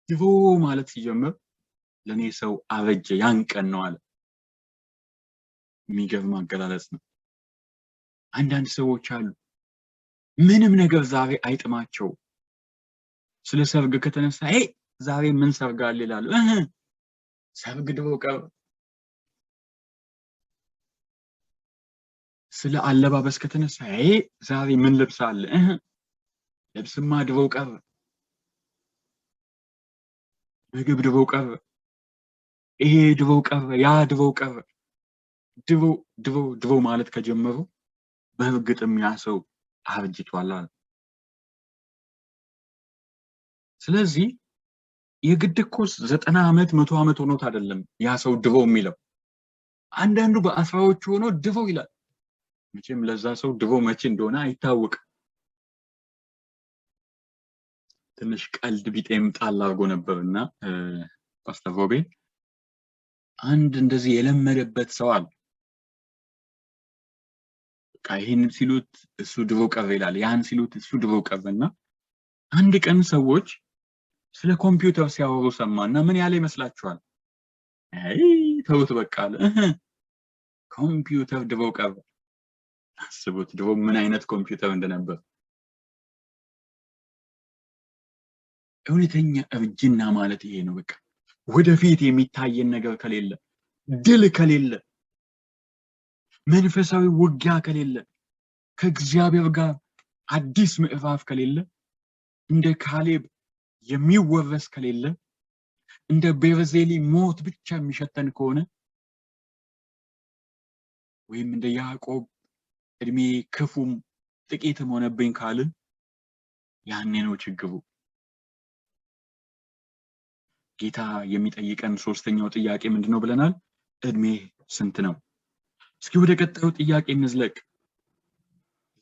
ድሮ ማለት ሲጀምር ለኔ ሰው አበጀ ያን ቀን ነው አለ። የሚገርም አገላለጽ ነው። አንዳንድ ሰዎች አሉ ምንም ነገር ዛሬ አይጥማቸው። ስለ ሰርግ ከተነሳ ዛሬ ምን ሰርግ አለ ይላሉ። ሰርግ ድሮ ቀረ። ስለ አለባበስ ከተነሳ ዛሬ ምን ልብስ አለ? ልብስማ ድሮ ቀረ። ምግብ ድሮ ቀረ። ይሄ ድሮ ቀረ፣ ያ ድሮ ቀረ። ድሮ ድሮ ድሮ ማለት ከጀመሩ በእርግጥም ያ ሰው አርጅቷል አለ። ስለዚህ የግድ እኮ 90 ዓመት 100 ዓመት ሆኖት አይደለም ያ ሰው ድሮ የሚለው። አንዳንዱ በአስራዎቹ ሆኖ ድሮ ይላል። መቼም ለዛ ሰው ድሮ መቼ እንደሆነ አይታወቅም። ትንሽ ቀልድ ቢጤም ጣል አድርጎ ነበርና ፓስተር ሮቤል አንድ እንደዚህ የለመደበት ሰው አለ። በቃ ይሄን ሲሉት እሱ ድሮ ቀረ ይላል፣ ያን ሲሉት እሱ ድሮ ቀረና አንድ ቀን ሰዎች ስለ ኮምፒውተር ሲያወሩ ሰማና ምን ያለ ይመስላችኋል? አይ ተውት በቃ አለ። ኮምፒውተር ድሮ ቀረ። አስቡት ድሮ ምን አይነት ኮምፒውተር እንደነበር። እውነተኛ እርጅና ማለት ይሄ ነው። በቃ ወደፊት የሚታየን ነገር ከሌለ፣ ድል ከሌለ፣ መንፈሳዊ ውጊያ ከሌለ፣ ከእግዚአብሔር ጋር አዲስ ምዕራፍ ከሌለ፣ እንደ ካሌብ የሚወረስ ከሌለ፣ እንደ ቤርዜሊ ሞት ብቻ የሚሸተን ከሆነ፣ ወይም እንደ ያዕቆብ እድሜ ክፉም ጥቂትም ሆነብኝ ካልን ያኔ ነው ችግሩ። ጌታ የሚጠይቀን ሶስተኛው ጥያቄ ምንድነው ብለናል? እድሜ ስንት ነው? እስኪ ወደ ቀጣዩ ጥያቄ እንዝለቅ።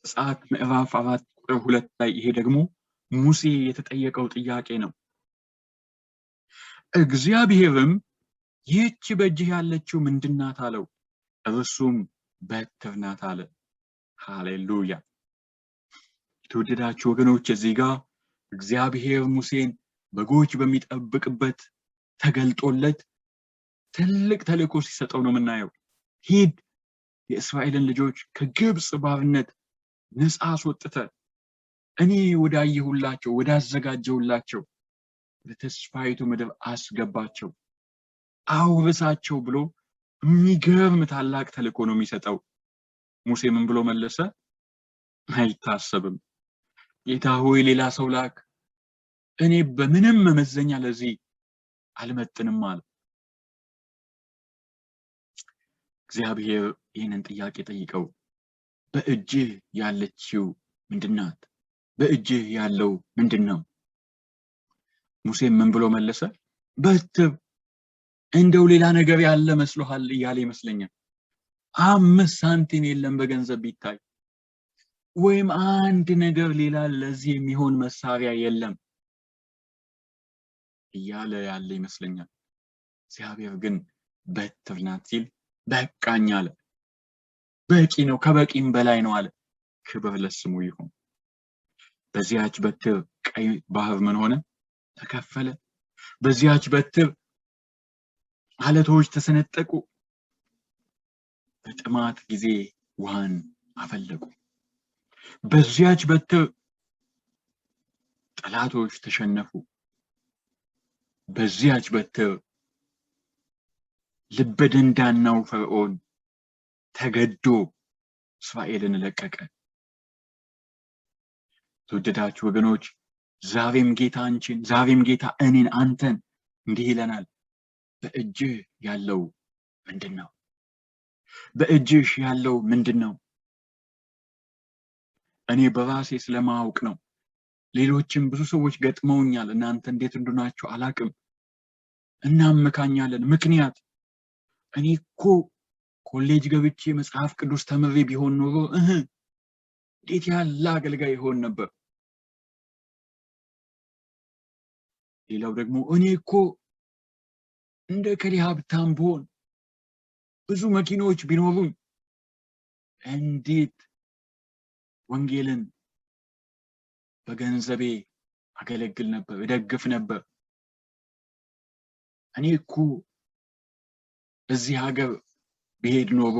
ዘጸአት ምዕራፍ 4 ቁጥር 2 ላይ ይሄ ደግሞ ሙሴ የተጠየቀው ጥያቄ ነው። እግዚአብሔርም ይህች በእጅህ ያለችው ምንድናት አለው። እርሱም በትር ናት አለ። ሃሌሉያ! የተወደዳችሁ ወገኖች፣ እዚህ ጋር እግዚአብሔር ሙሴን በጎች በሚጠብቅበት ተገልጦለት ትልቅ ተልእኮ ሲሰጠው ነው የምናየው። ሂድ የእስራኤልን ልጆች ከግብጽ ባርነት ነፃ አስወጥተህ እኔ ወዳየሁላቸው ወዳዘጋጀሁላቸው ወደ ተስፋይቱ ምድር አስገባቸው፣ አውርሳቸው ብሎ የሚገርም ታላቅ ተልእኮ ነው የሚሰጠው። ሙሴ ምን ብሎ መለሰ? አይታሰብም፣ ጌታ ሆይ ሌላ ሰው ላክ፣ እኔ በምንም መመዘኛ ለዚህ አልመጥንም አለ። እግዚአብሔር ይህንን ጥያቄ ጠይቀው፣ በእጅህ ያለችው ምንድናት? በእጅህ ያለው ምንድነው? ሙሴ ምን ብሎ መለሰ? በትር። እንደው ሌላ ነገር ያለ መስሎሃል እያለ ይመስለኛል። 5 ሳንቲም የለም በገንዘብ ቢታይ፣ ወይም አንድ ነገር ሌላ ለዚህ የሚሆን መሳሪያ የለም እያለ ያለ ይመስለኛል። እግዚአብሔር ግን በትር ናት ሲል በቃኝ አለ። በቂ ነው፣ ከበቂም በላይ ነው አለ። ክብር ለስሙ ይሁን። በዚያች በትር ቀይ ባህር ምን ሆነ? ተከፈለ። በዚያች በትር አለቶች ተሰነጠቁ። በጥማት ጊዜ ውሃን አፈለቁ። በዚያች በትር ጠላቶች ተሸነፉ። በዚያች በትር ልበ ደንዳናው ፈርዖን ተገዶ እስራኤልን ለቀቀ። ተወደዳችሁ ወገኖች፣ ዛሬም ጌታ አንቺን፣ ዛሬም ጌታ እኔን፣ አንተን እንዲህ ይለናል፣ በእጅህ ያለው ምንድን ነው? በእጅሽ ያለው ምንድን ነው? እኔ በራሴ ስለማወቅ ነው። ሌሎችም ብዙ ሰዎች ገጥመውኛል። እናንተ እንዴት እንደሆናችሁ አላቅም። እናመካኛለን። ምክንያት እኔ እኮ ኮሌጅ ገብቼ መጽሐፍ ቅዱስ ተምሬ ቢሆን ኖሮ እንዴት ያለ አገልጋይ ይሆን ነበር። ሌላው ደግሞ እኔ እኮ እንደ ከሌ ሀብታም ብሆን፣ ብዙ መኪኖች ቢኖሩኝ እንዴት ወንጌልን በገንዘቤ አገለግል ነበር፣ እደግፍ ነበር። እኔ እኮ እዚህ ሀገር ብሄድ ኖሮ፣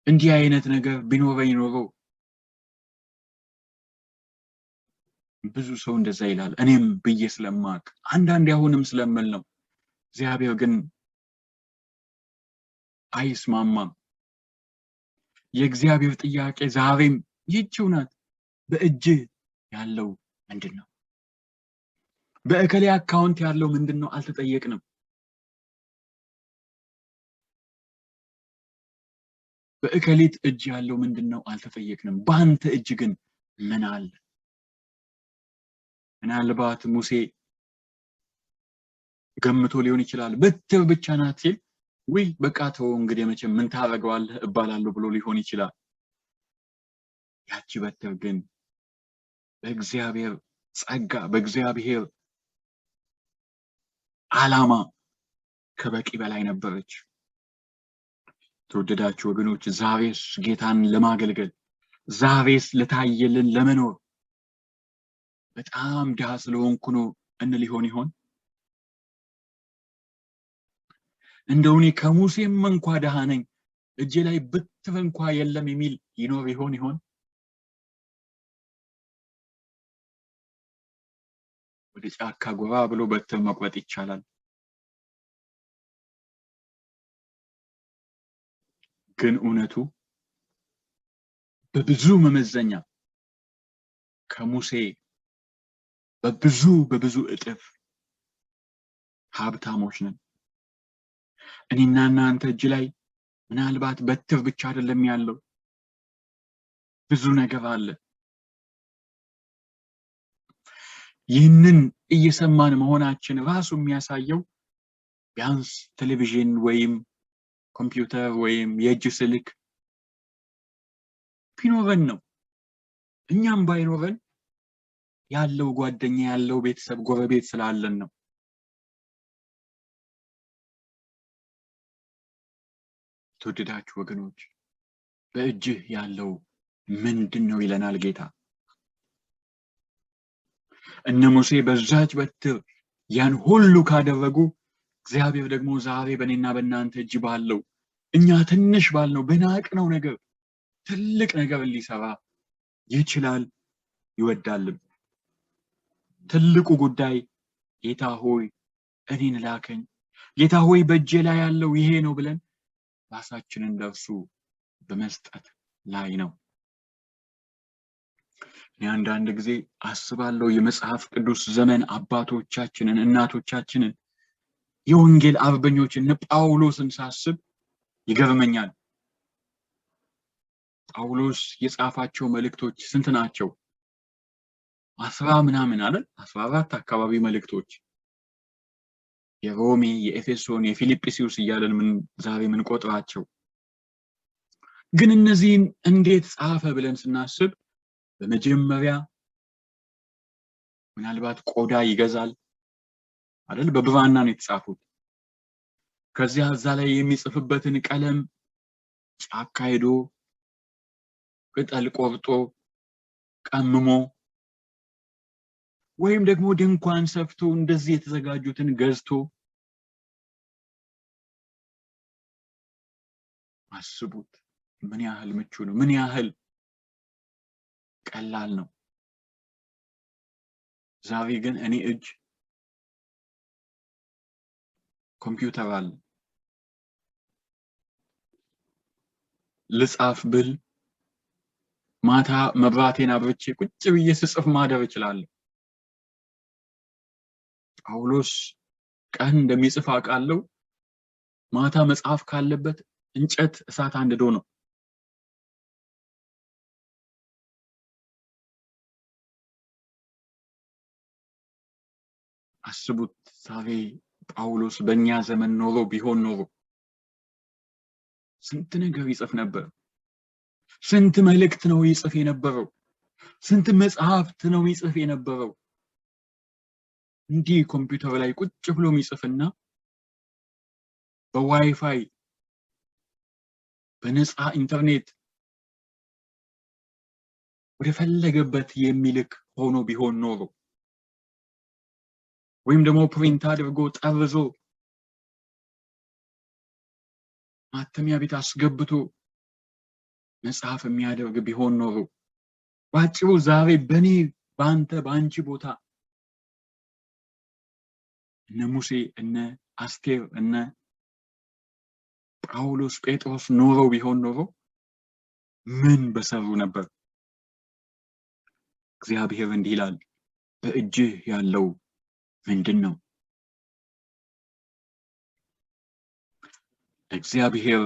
እንዲህ አይነት ነገር ቢኖረኝ ኖሮ፣ ብዙ ሰው እንደዛ ይላል። እኔም ብዬ ስለማቅ፣ አንዳንዴ አሁንም ስለምል ነው። እግዚአብሔር ግን አይስማማም። የእግዚአብሔር ጥያቄ ዛሬም ይህችው ናት። በእጅህ ያለው ምንድን ነው? በእከሌ account ያለው ምንድን ነው? አልተጠየቅንም። በእከሊት እጅ ያለው ምንድን ነው? አልተጠየቅንም። በአንተ እጅ ግን ምን አለ? ምናልባት ሙሴ ገምቶ ሊሆን ይችላል። በትር ብቻ ናት ሲል፣ ውይ በቃ ተወው እንግዲህ መቼም ምን ታደርገዋለህ እባላለሁ ብሎ ሊሆን ይችላል። ያቺ በትር ግን በእግዚአብሔር ጸጋ፣ በእግዚአብሔር ዓላማ ከበቂ በላይ ነበረች። ተወደዳችሁ ወገኖች፣ ዛሬስ ጌታን ለማገልገል፣ ዛሬስ ለታየልን ለመኖር በጣም ድሃ ስለሆንኩ ነው እንል ይሆን ይሆን? እንደው እኔ ከሙሴም እንኳ ድሃ ነኝ፣ እጄ ላይ ብትር እንኳ የለም የሚል ይኖር ይሆን ይሆን? ወደ ጫካ ጎራ ብሎ በትር መቁረጥ ይቻላል። ግን እውነቱ በብዙ መመዘኛ ከሙሴ በብዙ በብዙ እጥፍ ሀብታሞች ነን። እኔና እናንተ እጅ ላይ ምናልባት በትር ብቻ አይደለም ያለው፣ ብዙ ነገር አለ። ይህንን እየሰማን መሆናችን ራሱ የሚያሳየው ቢያንስ ቴሌቪዥን ወይም ኮምፒውተር ወይም የእጅ ስልክ ቢኖረን ነው። እኛም ባይኖረን ያለው ጓደኛ፣ ያለው ቤተሰብ፣ ጎረቤት ስላለን ነው። ተወደዳችሁ ወገኖች፣ በእጅህ ያለው ምንድን ነው ይለናል ጌታ። እነ ሙሴ በዛች በትር ያን ሁሉ ካደረጉ፣ እግዚአብሔር ደግሞ ዛሬ በእኔና በእናንተ እጅ ባለው፣ እኛ ትንሽ ባልነው፣ በናቅነው ነገር ትልቅ ነገር ሊሰራ ይችላል፣ ይወዳልም። ትልቁ ጉዳይ ጌታ ሆይ እኔን ላከኝ፣ ጌታ ሆይ በእጄ ላይ ያለው ይሄ ነው ብለን ራሳችንን ለእርሱ በመስጠት ላይ ነው። እኔ አንዳንድ ጊዜ አስባለሁ፣ የመጽሐፍ ቅዱስ ዘመን አባቶቻችንን፣ እናቶቻችንን፣ የወንጌል አርበኞችን እነ ጳውሎስን ሳስብ ይገርመኛል። ጳውሎስ የጻፋቸው መልእክቶች ስንት ናቸው? 10 ምናምን አይደል? 14 አካባቢ መልእክቶች፣ የሮሜ፣ የኤፌሶን፣ የፊልጵስዩስ እያለን ምን ዛሬ ምንቆጥራቸው። ግን እነዚህን እንዴት ጻፈ ብለን ስናስብ በመጀመሪያ ምናልባት ቆዳ ይገዛል አይደል? በብራና ነው የተጻፉት። ከዚያ እዛ ላይ የሚጽፍበትን ቀለም ጫካ ሄዶ ቅጠል ቆርጦ ቀምሞ ወይም ደግሞ ድንኳን ሰፍቶ እንደዚህ የተዘጋጁትን ገዝቶ፣ አስቡት፣ ምን ያህል ምቹ ነው፣ ምን ያህል ቀላል ነው። ዛሬ ግን እኔ እጅ ኮምፒውተር አለ። ልጻፍ ብል ማታ መብራቴን አብርቼ ቁጭ ብዬ ስጽፍ ማደር እችላለሁ። ጳውሎስ ቀን እንደሚጽፍ አውቃለሁ። ማታ መጽሐፍ ካለበት እንጨት እሳት አንድዶ ነው። አስቡት፣ ዛሬ ጳውሎስ በእኛ ዘመን ኖሮ ቢሆን ኖሮ ስንት ነገር ይጽፍ ነበር። ስንት መልእክት ነው ይጽፍ የነበረው? ስንት መጽሐፍት ነው ይጽፍ የነበረው? እንዲህ ኮምፒውተር ላይ ቁጭ ብሎ የሚጽፍና በዋይፋይ በነፃ ኢንተርኔት ወደፈለገበት የሚልክ ሆኖ ቢሆን ኖሮ፣ ወይም ደግሞ print አድርጎ ጠርዞ ማተሚያ ቤት አስገብቶ መጽሐፍ የሚያደርግ ቢሆን ኖሮ፣ ባጭሩ ዛሬ በኔ በአንተ በአንቺ ቦታ እነ ሙሴ እነ አስቴር እነ ጳውሎስ ጴጥሮስ ኖረው ቢሆን ኖሮ ምን በሰሩ ነበር? እግዚአብሔር እንዲህ ይላል፣ በእጅህ ያለው ምንድን ነው? እግዚአብሔር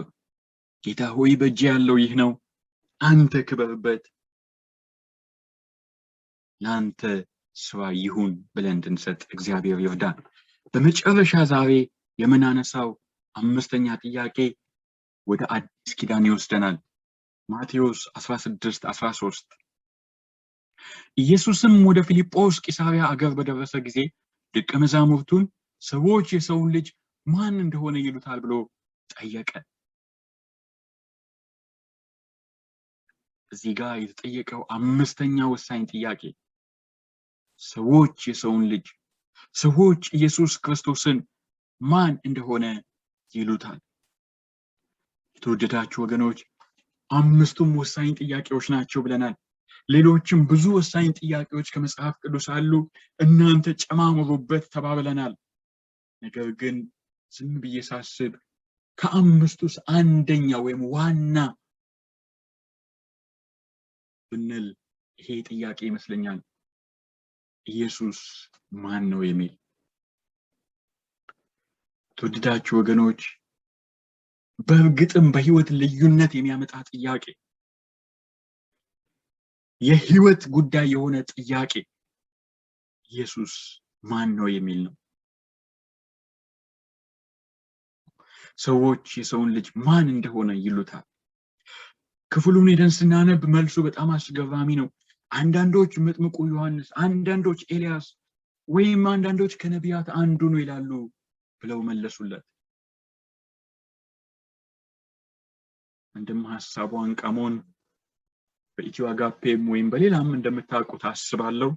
ጌታ ሆይ በእጅህ ያለው ይህ ነው፣ አንተ ክበርበት፣ ለአንተ ስራ ይሁን ብለን እንድንሰጥ እግዚአብሔር ይርዳን። በመጨረሻ ዛሬ የምናነሳው አምስተኛ ጥያቄ ወደ አዲስ ኪዳን ይወስደናል። ማቴዎስ 16:13 ኢየሱስም ወደ ፊልጶስ ቂሳርያ አገር በደረሰ ጊዜ ደቀ መዛሙርቱን ሰዎች የሰውን ልጅ ማን እንደሆነ ይሉታል ብሎ ጠየቀ። እዚህ ጋር የተጠየቀው አምስተኛ ወሳኝ ጥያቄ ሰዎች የሰውን ልጅ፣ ሰዎች ኢየሱስ ክርስቶስን ማን እንደሆነ ይሉታል። የተወደዳችሁ ወገኖች፣ አምስቱም ወሳኝ ጥያቄዎች ናቸው ብለናል። ሌሎችም ብዙ ወሳኝ ጥያቄዎች ከመጽሐፍ ቅዱስ አሉ። እናንተ ጨማምሩበት ተባብለናል። ነገር ግን ዝም ብዬ ሳስብ ከአምስቱስ አንደኛ ወይም ዋና ብንል ይሄ ጥያቄ ይመስለኛል፣ ኢየሱስ ማን ነው የሚል። ተወደዳችሁ ወገኖች፣ በእርግጥም በህይወት ልዩነት የሚያመጣ ጥያቄ፣ የህይወት ጉዳይ የሆነ ጥያቄ ኢየሱስ ማን ነው የሚል ነው። ሰዎች የሰውን ልጅ ማን እንደሆነ ይሉታል። ክፍሉን ሄደን ስናነብ መልሱ በጣም አስገራሚ ነው። አንዳንዶች መጥምቁ ዮሐንስ፣ አንዳንዶች ኤልያስ፣ ወይም አንዳንዶች ከነቢያት አንዱ ነው ይላሉ ብለው መለሱለት። አንድም ሐሳቡ አንቃሞን በኢትዮ አጋፔም ወይም በሌላም እንደምታውቁት አስባለሁ።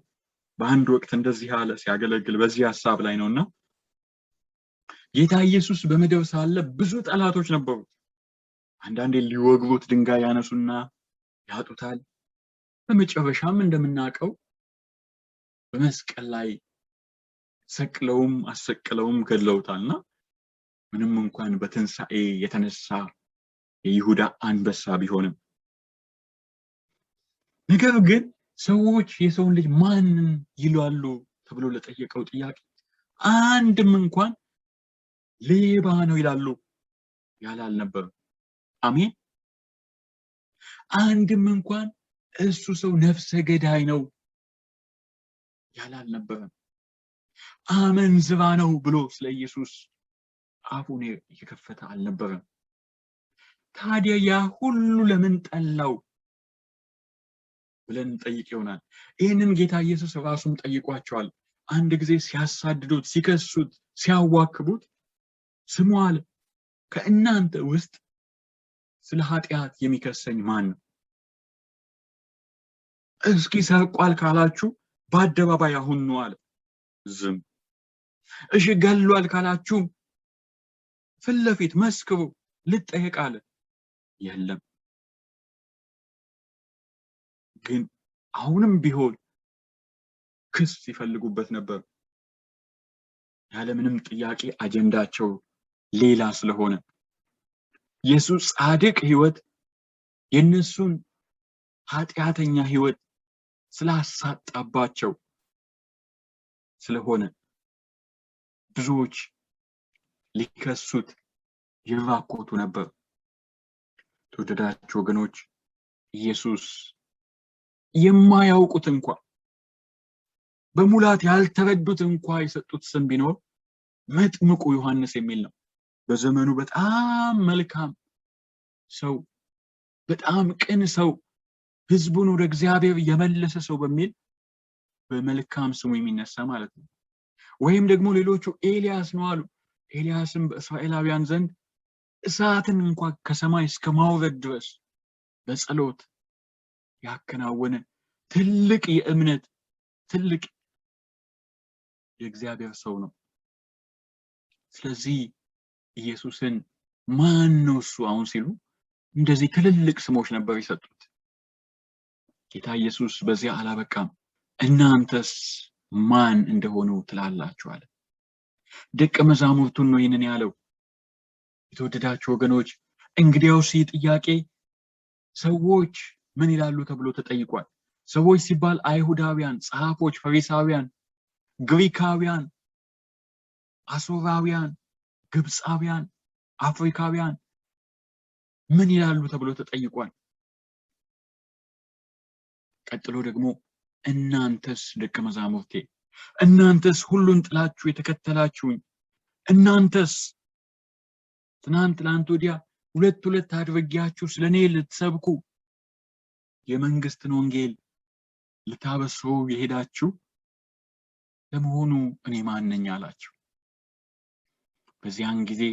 በአንድ ወቅት እንደዚህ አለ ሲያገለግል በዚህ ሐሳብ ላይ ነውና፣ ጌታ ኢየሱስ በምድር ሳለ ብዙ ጠላቶች ነበሩት። አንዳንዴ ሊወግሩት ድንጋይ ያነሱና ያጡታል። በመጨረሻም እንደምናውቀው በመስቀል ላይ ሰቅለውም አሰቅለውም ገድለውታልና ምንም እንኳን በትንሳኤ የተነሳ የይሁዳ አንበሳ ቢሆንም፣ ነገር ግን ሰዎች የሰውን ልጅ ማንን ይላሉ ተብሎ ለጠየቀው ጥያቄ አንድም እንኳን ሌባ ነው ይላሉ ያለ አልነበረም። አሜን። አንድም እንኳን እሱ ሰው ነፍሰ ገዳይ ነው ያለ አልነበረም። አመንዝራ ነው ብሎ ስለ ኢየሱስ አፉን የከፈተ አልነበረም። ታዲያ ያ ሁሉ ለምን ጠላው ብለን እንጠይቅ ይሆናል። ይህንን ጌታ ኢየሱስ ራሱም ጠይቋቸዋል። አንድ ጊዜ ሲያሳድዱት፣ ሲከሱት፣ ሲያዋክቡት ስሙ አለ፣ ከእናንተ ውስጥ ስለ ኃጢአት የሚከሰኝ ማን ነው? እስኪ ሰርቋል ካላችሁ በአደባባይ አሁን ነው አለ። ዝም። እሺ ገሏል ካላችሁ ፊት ለፊት መስክሩ፣ ልጠየቅ አለ። የለም። ግን አሁንም ቢሆን ክስ ይፈልጉበት ነበር። ያለምንም ጥያቄ አጀንዳቸው ሌላ ስለሆነ፣ የሱ ጻድቅ ህይወት የነሱን ኃጢአተኛ ህይወት ስላሳጣባቸው ስለሆነ ብዙዎች ሊከሱት ይራኮቱ ነበር። ተወደዳችሁ ወገኖች፣ ኢየሱስ የማያውቁት እንኳ፣ በሙላት ያልተረዱት እንኳ የሰጡት ስም ቢኖር መጥምቁ ዮሐንስ የሚል ነው። በዘመኑ በጣም መልካም ሰው፣ በጣም ቅን ሰው፣ ህዝቡን ወደ እግዚአብሔር የመለሰ ሰው በሚል በመልካም ስሙ የሚነሳ ማለት ነው። ወይም ደግሞ ሌሎቹ ኤልያስ ነው አሉ። ኤልያስም በእስራኤላውያን ዘንድ እሳትን እንኳ ከሰማይ እስከ ማውረድ ድረስ በጸሎት ያከናወነ ትልቅ የእምነት፣ ትልቅ የእግዚአብሔር ሰው ነው። ስለዚህ ኢየሱስን ማን ነው እሱ አሁን ሲሉ እንደዚህ ትልልቅ ስሞች ነበር የሰጡት። ጌታ ኢየሱስ በዚያ አላበቃም። እናንተስ ማን እንደሆኑ ትላላችሁ አለ። ደቀ መዛሙርቱን ነው ይህንን ያለው። የተወደዳችሁ ወገኖች፣ እንግዲያውስ ይህ ጥያቄ ሰዎች ምን ይላሉ ተብሎ ተጠይቋል። ሰዎች ሲባል አይሁዳውያን፣ ጸሐፎች፣ ፈሪሳውያን፣ ግሪካውያን፣ አሦራውያን፣ ግብፃውያን፣ አፍሪካውያን ምን ይላሉ ተብሎ ተጠይቋል። ቀጥሎ ደግሞ እናንተስ ደቀ መዛሙርቴ፣ እናንተስ ሁሉን ጥላችሁ የተከተላችሁኝ፣ እናንተስ ትናንት ትናንት ወዲያ ሁለት ሁለት አድርጌያችሁ ስለኔ ልትሰብኩ፣ የመንግስትን ወንጌል ልታበስሩ የሄዳችሁ፣ ለመሆኑ እኔ ማን ነኝ አላቸው። በዚያን ጊዜ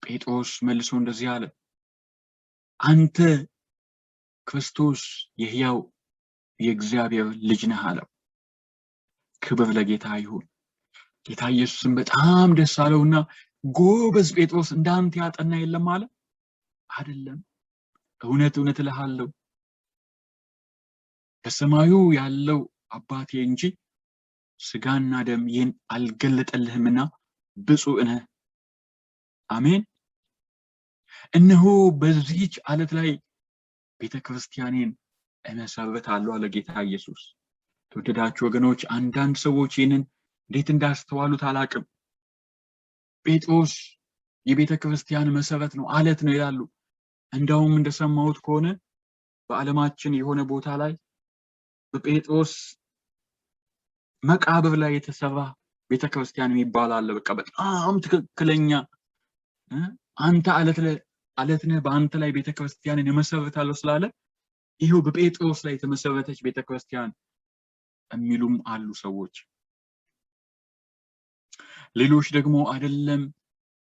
ጴጥሮስ መልሶ እንደዚህ አለ፣ አንተ ክርስቶስ የሕያው የእግዚአብሔር ልጅ ነህ አለው። ክብር ለጌታ ይሁን። ጌታ ኢየሱስም በጣም ደስ አለውና ጎበዝ ጴጥሮስ፣ እንዳንተ ያጠና የለም አለ። አይደለም፣ እውነት እውነት እልሃለሁ፣ በሰማዩ ያለው አባቴ እንጂ ስጋና ደም ይህን አልገለጠልህምና ብፁዕ ነህ። አሜን። እነሆ በዚህች አለት ላይ ቤተ ክርስቲያኔን እመሰርታለሁ አለ ጌታ ኢየሱስ። ተወደዳችሁ ወገኖች፣ አንዳንድ ሰዎች ይህንን እንዴት እንዳስተዋሉት አላቅም። ጴጥሮስ የቤተ ክርስቲያን መሰረት ነው፣ አለት ነው ይላሉ። እንደውም እንደሰማሁት ከሆነ በዓለማችን የሆነ ቦታ ላይ በጴጥሮስ መቃብር ላይ የተሰራ ቤተ ክርስቲያን የሚባል አለ። በቃ በጣም ትክክለኛ፣ አንተ አለት ነህ፣ በአንተ ላይ ቤተ ክርስቲያንን እመሰርታለሁ ስላለ ይኸው በጴጥሮስ ላይ የተመሰረተች ቤተ ክርስቲያን የሚሉም አሉ ሰዎች። ሌሎች ደግሞ አይደለም፣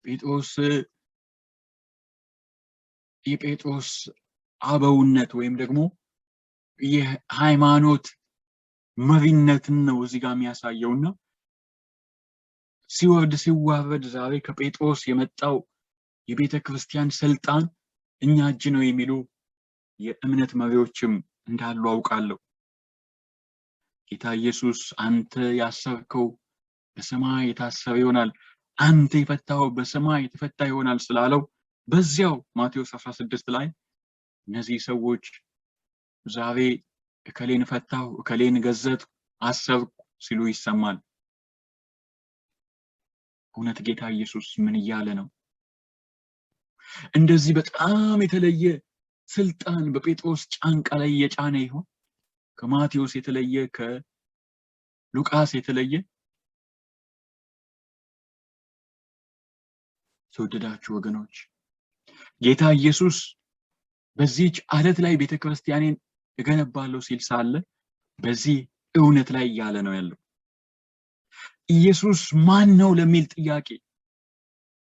ጴጥሮስ የጴጥሮስ አበውነት ወይም ደግሞ የሃይማኖት መሪነትን ነው እዚህ ጋር የሚያሳየውና ሲወርድ ሲዋረድ ዛሬ ከጴጥሮስ የመጣው የቤተ ክርስቲያን ስልጣን እኛ እጅ ነው የሚሉ የእምነት መሪዎችም እንዳሉ አውቃለሁ። ጌታ ኢየሱስ አንተ ያሰርከው በሰማይ የታሰረ ይሆናል፣ አንተ የፈታኸው በሰማይ የተፈታ ይሆናል ስላለው በዚያው ማቴዎስ 16 ላይ እነዚህ ሰዎች ዛሬ እከሌን ፈታሁ፣ እከሌን ገዘትኩ፣ አሰርኩ ሲሉ ይሰማል። እውነት ጌታ ኢየሱስ ምን እያለ ነው? እንደዚህ በጣም የተለየ ስልጣን በጴጥሮስ ጫንቃ ላይ እየጫነ ይሆን? ከማቴዎስ የተለየ፣ ከሉቃስ የተለየ? ተወደዳችሁ ወገኖች፣ ጌታ ኢየሱስ በዚህች አለት ላይ ቤተክርስቲያኔን እገነባለሁ ሲል ሳለ በዚህ እውነት ላይ እያለ ነው ያለው። ኢየሱስ ማን ነው ለሚል ጥያቄ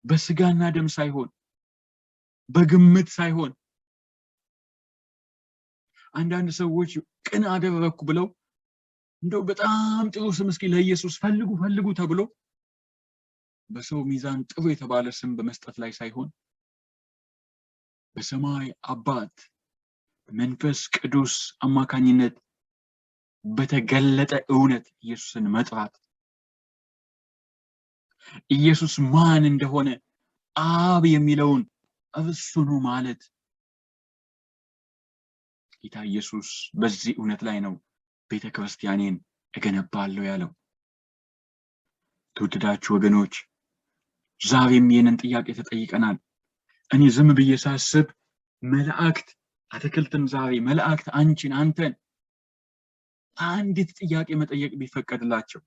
በስጋና ደም ሳይሆን፣ በግምት ሳይሆን፣ አንዳንድ ሰዎች ቅን አደረኩ ብለው እንደው በጣም ጥሩ ስም እስኪ ለኢየሱስ ፈልጉ ፈልጉ ተብሎ በሰው ሚዛን ጥሩ የተባለ ስም በመስጠት ላይ ሳይሆን፣ በሰማይ አባት መንፈስ ቅዱስ አማካኝነት በተገለጠ እውነት ኢየሱስን መጥራት። ኢየሱስ ማን እንደሆነ አብ የሚለውን እርሱ ነው ማለት። ጌታ ኢየሱስ በዚህ እውነት ላይ ነው ቤተ ክርስቲያኔን እገነባለሁ ያለው። ተወደዳችሁ ወገኖች፣ ዛሬም ይህንን ጥያቄ ተጠይቀናል። እኔ ዝም ብዬ ሳስብ መላእክት አትክልትን ዛሬ መላእክት አንቺን አንተን አንዲት ጥያቄ መጠየቅ ቢፈቀድላቸው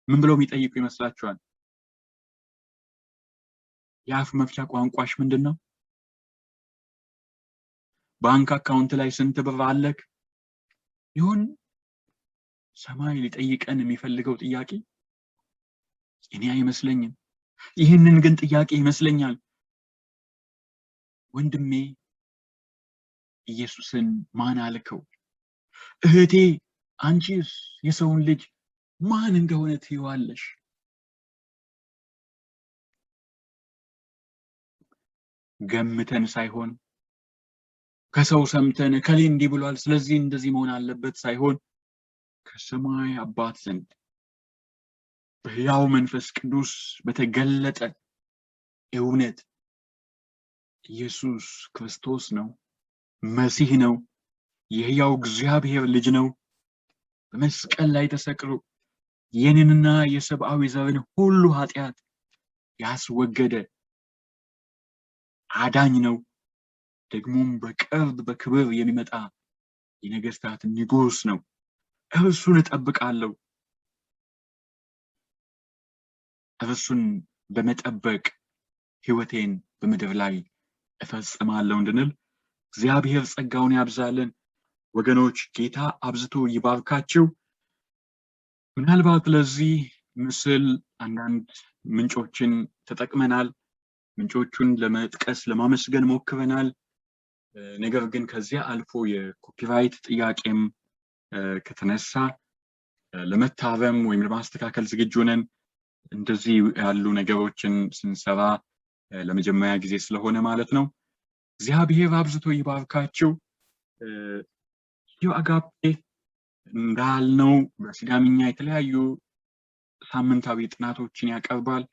ምን ብለው የሚጠይቁ ይመስላችኋል? የአፍ መፍቻ ቋንቋሽ ምንድን ነው? ባንክ account ላይ ስንት ብር አለክ? ይሁን ሰማይ ሊጠይቀን የሚፈልገው ጥያቄ እኔ አይመስለኝም። ይህንን ግን ጥያቄ ይመስለኛል። ወንድሜ ኢየሱስን ማን አልከው? እህቴ አንቺስ የሰውን ልጅ ማን እንደሆነ ትይዋለሽ? ገምተን ሳይሆን ከሰው ሰምተን እከሌ እንዲህ ብሏል ስለዚህ እንደዚህ መሆን አለበት ሳይሆን ከሰማይ አባት ዘንድ በሕያው መንፈስ ቅዱስ በተገለጠ እውነት ኢየሱስ ክርስቶስ ነው፣ መሲህ ነው፣ የሕያው እግዚአብሔር ልጅ ነው። በመስቀል ላይ ተሰቅሎ የኔንና የሰብአዊ ዘርን ሁሉ ኃጢአት ያስወገደ አዳኝ ነው። ደግሞም በቅርብ በክብር የሚመጣ የነገስታት ንጉስ ነው። እርሱን እጠብቃለሁ። እርሱን በመጠበቅ ህይወቴን በምድር ላይ እፈጽማለሁ እንድንል እግዚአብሔር ጸጋውን ያብዛልን። ወገኖች ጌታ አብዝቶ ይባርካችሁ። ምናልባት ለዚህ ምስል አንዳንድ ምንጮችን ተጠቅመናል። ምንጮቹን ለመጥቀስ ለማመስገን ሞክረናል። ነገር ግን ከዚያ አልፎ የ copyright ጥያቄም ከተነሳ ለመታረም ወይም ለማስተካከል ዝግጁ ነን። እንደዚህ ያሉ ነገሮችን ስንሰራ ለመጀመሪያ ጊዜ ስለሆነ ማለት ነው። እግዚአብሔር አብዝቶ ይባርካችሁ። አጋፔ እንዳልነው በሲዳምኛ የተለያዩ ሳምንታዊ ጥናቶችን ያቀርባል።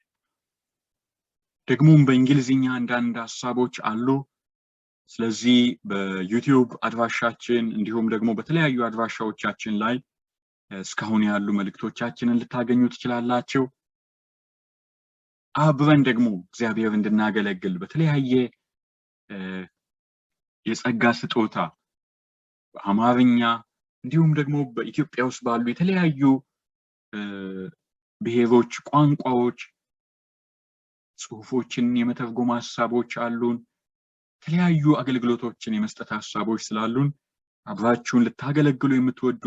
ደግሞም በእንግሊዝኛ አንዳንድ ሀሳቦች አሉ። ስለዚህ በዩቲዩብ አድራሻችን እንዲሁም ደግሞ በተለያዩ አድራሻዎቻችን ላይ እስካሁን ያሉ መልእክቶቻችንን ልታገኙ ትችላላችሁ። አብረን ደግሞ እግዚአብሔር እንድናገለግል በተለያየ የጸጋ ስጦታ በአማርኛ እንዲሁም ደግሞ በኢትዮጵያ ውስጥ ባሉ የተለያዩ ብሔሮች፣ ቋንቋዎች ጽሁፎችን የመተርጎም ሀሳቦች አሉን። የተለያዩ አገልግሎቶችን የመስጠት ሀሳቦች ስላሉን አብራችሁን ልታገለግሉ የምትወዱ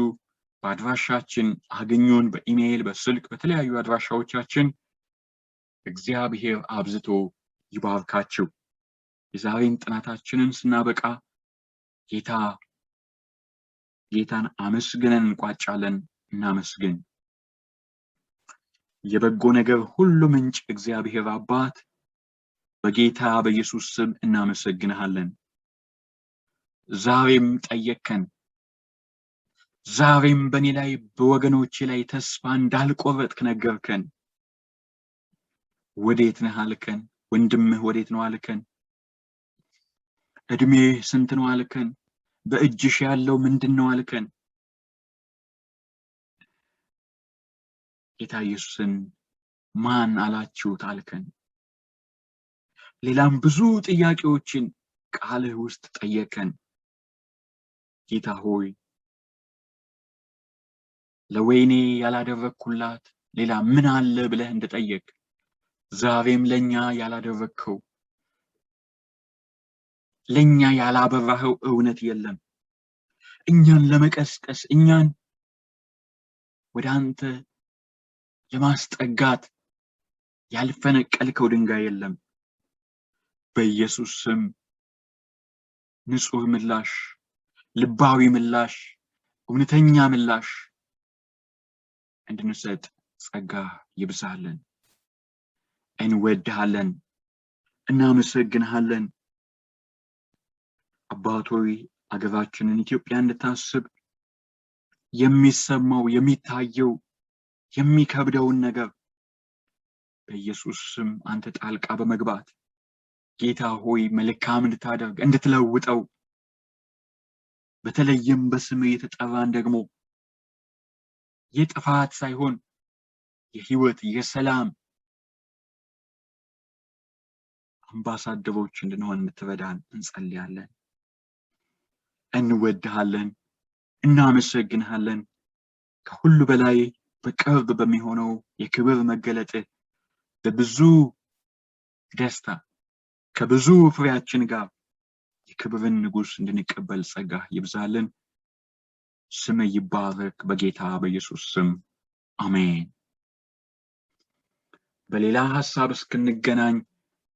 በአድራሻችን አግኙን። በኢሜይል፣ በስልክ፣ በተለያዩ አድራሻዎቻችን። እግዚአብሔር አብዝቶ ይባርካችሁ። የዛሬን ጥናታችንን ስናበቃ ጌታን አመስግነን እንቋጫለን። እናመስግን። የበጎ ነገር ሁሉ ምንጭ እግዚአብሔር አባት በጌታ በኢየሱስ ስም እናመሰግንሃለን። ዛሬም ጠየቅከን። ዛሬም በእኔ ላይ በወገኖቼ ላይ ተስፋ እንዳልቆረጥክ ነገርከን። ወዴት ነህ አልከን። ወንድምህ ወዴት ነው አልከን። እድሜህ ስንት ነው አልከን። በእጅሽ ያለው ምንድን ነው አልከን። ጌታ ኢየሱስን ማን አላችሁት አልከን። ሌላም ብዙ ጥያቄዎችን ቃልህ ውስጥ ጠየከን። ጌታ ሆይ ለወይኔ ያላደረግኩላት ሌላ ምን አለ ብለህ እንደጠየቅ ዛሬም ለኛ ያላደረግከው ለኛ ያላበራኸው እውነት የለም። እኛን ለመቀስቀስ እኛን ወደ አንተ ለማስጠጋት ያልፈነቀልከው ድንጋይ የለም። በኢየሱስ ስም ንጹህ ምላሽ፣ ልባዊ ምላሽ፣ እውነተኛ ምላሽ እንድንሰጥ ጸጋ ይብዛልን። እንወድሃለን፣ እናመሰግንሃለን። አባት ሆይ አገራችንን ኢትዮጵያ እንድታስብ የሚሰማው የሚታየው የሚከብደውን ነገር በኢየሱስ ስም አንተ ጣልቃ በመግባት ጌታ ሆይ መልካም እንድታደርግ፣ እንድትለውጠው፣ በተለይም በስምህ የተጠራን ደግሞ የጥፋት ሳይሆን የህይወት፣ የሰላም አምባሳደሮች እንድንሆን እንድትረዳን እንጸልያለን። እንወድሃለን፣ እናመሰግንሃለን። ከሁሉ በላይ በቅርብ በሚሆነው የክብር መገለጥ በብዙ ደስታ ከብዙ ፍሬያችን ጋር የክብርን ንጉስ እንድንቀበል ጸጋ ይብዛልን። ስምህ ይባረክ በጌታ በኢየሱስ ስም፣ አሜን። በሌላ ሐሳብ እስክንገናኝ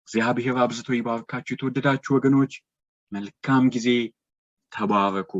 እግዚአብሔር አብዝቶ ይባርካችሁ። የተወደዳችሁ ወገኖች፣ መልካም ጊዜ፣ ተባረኩ።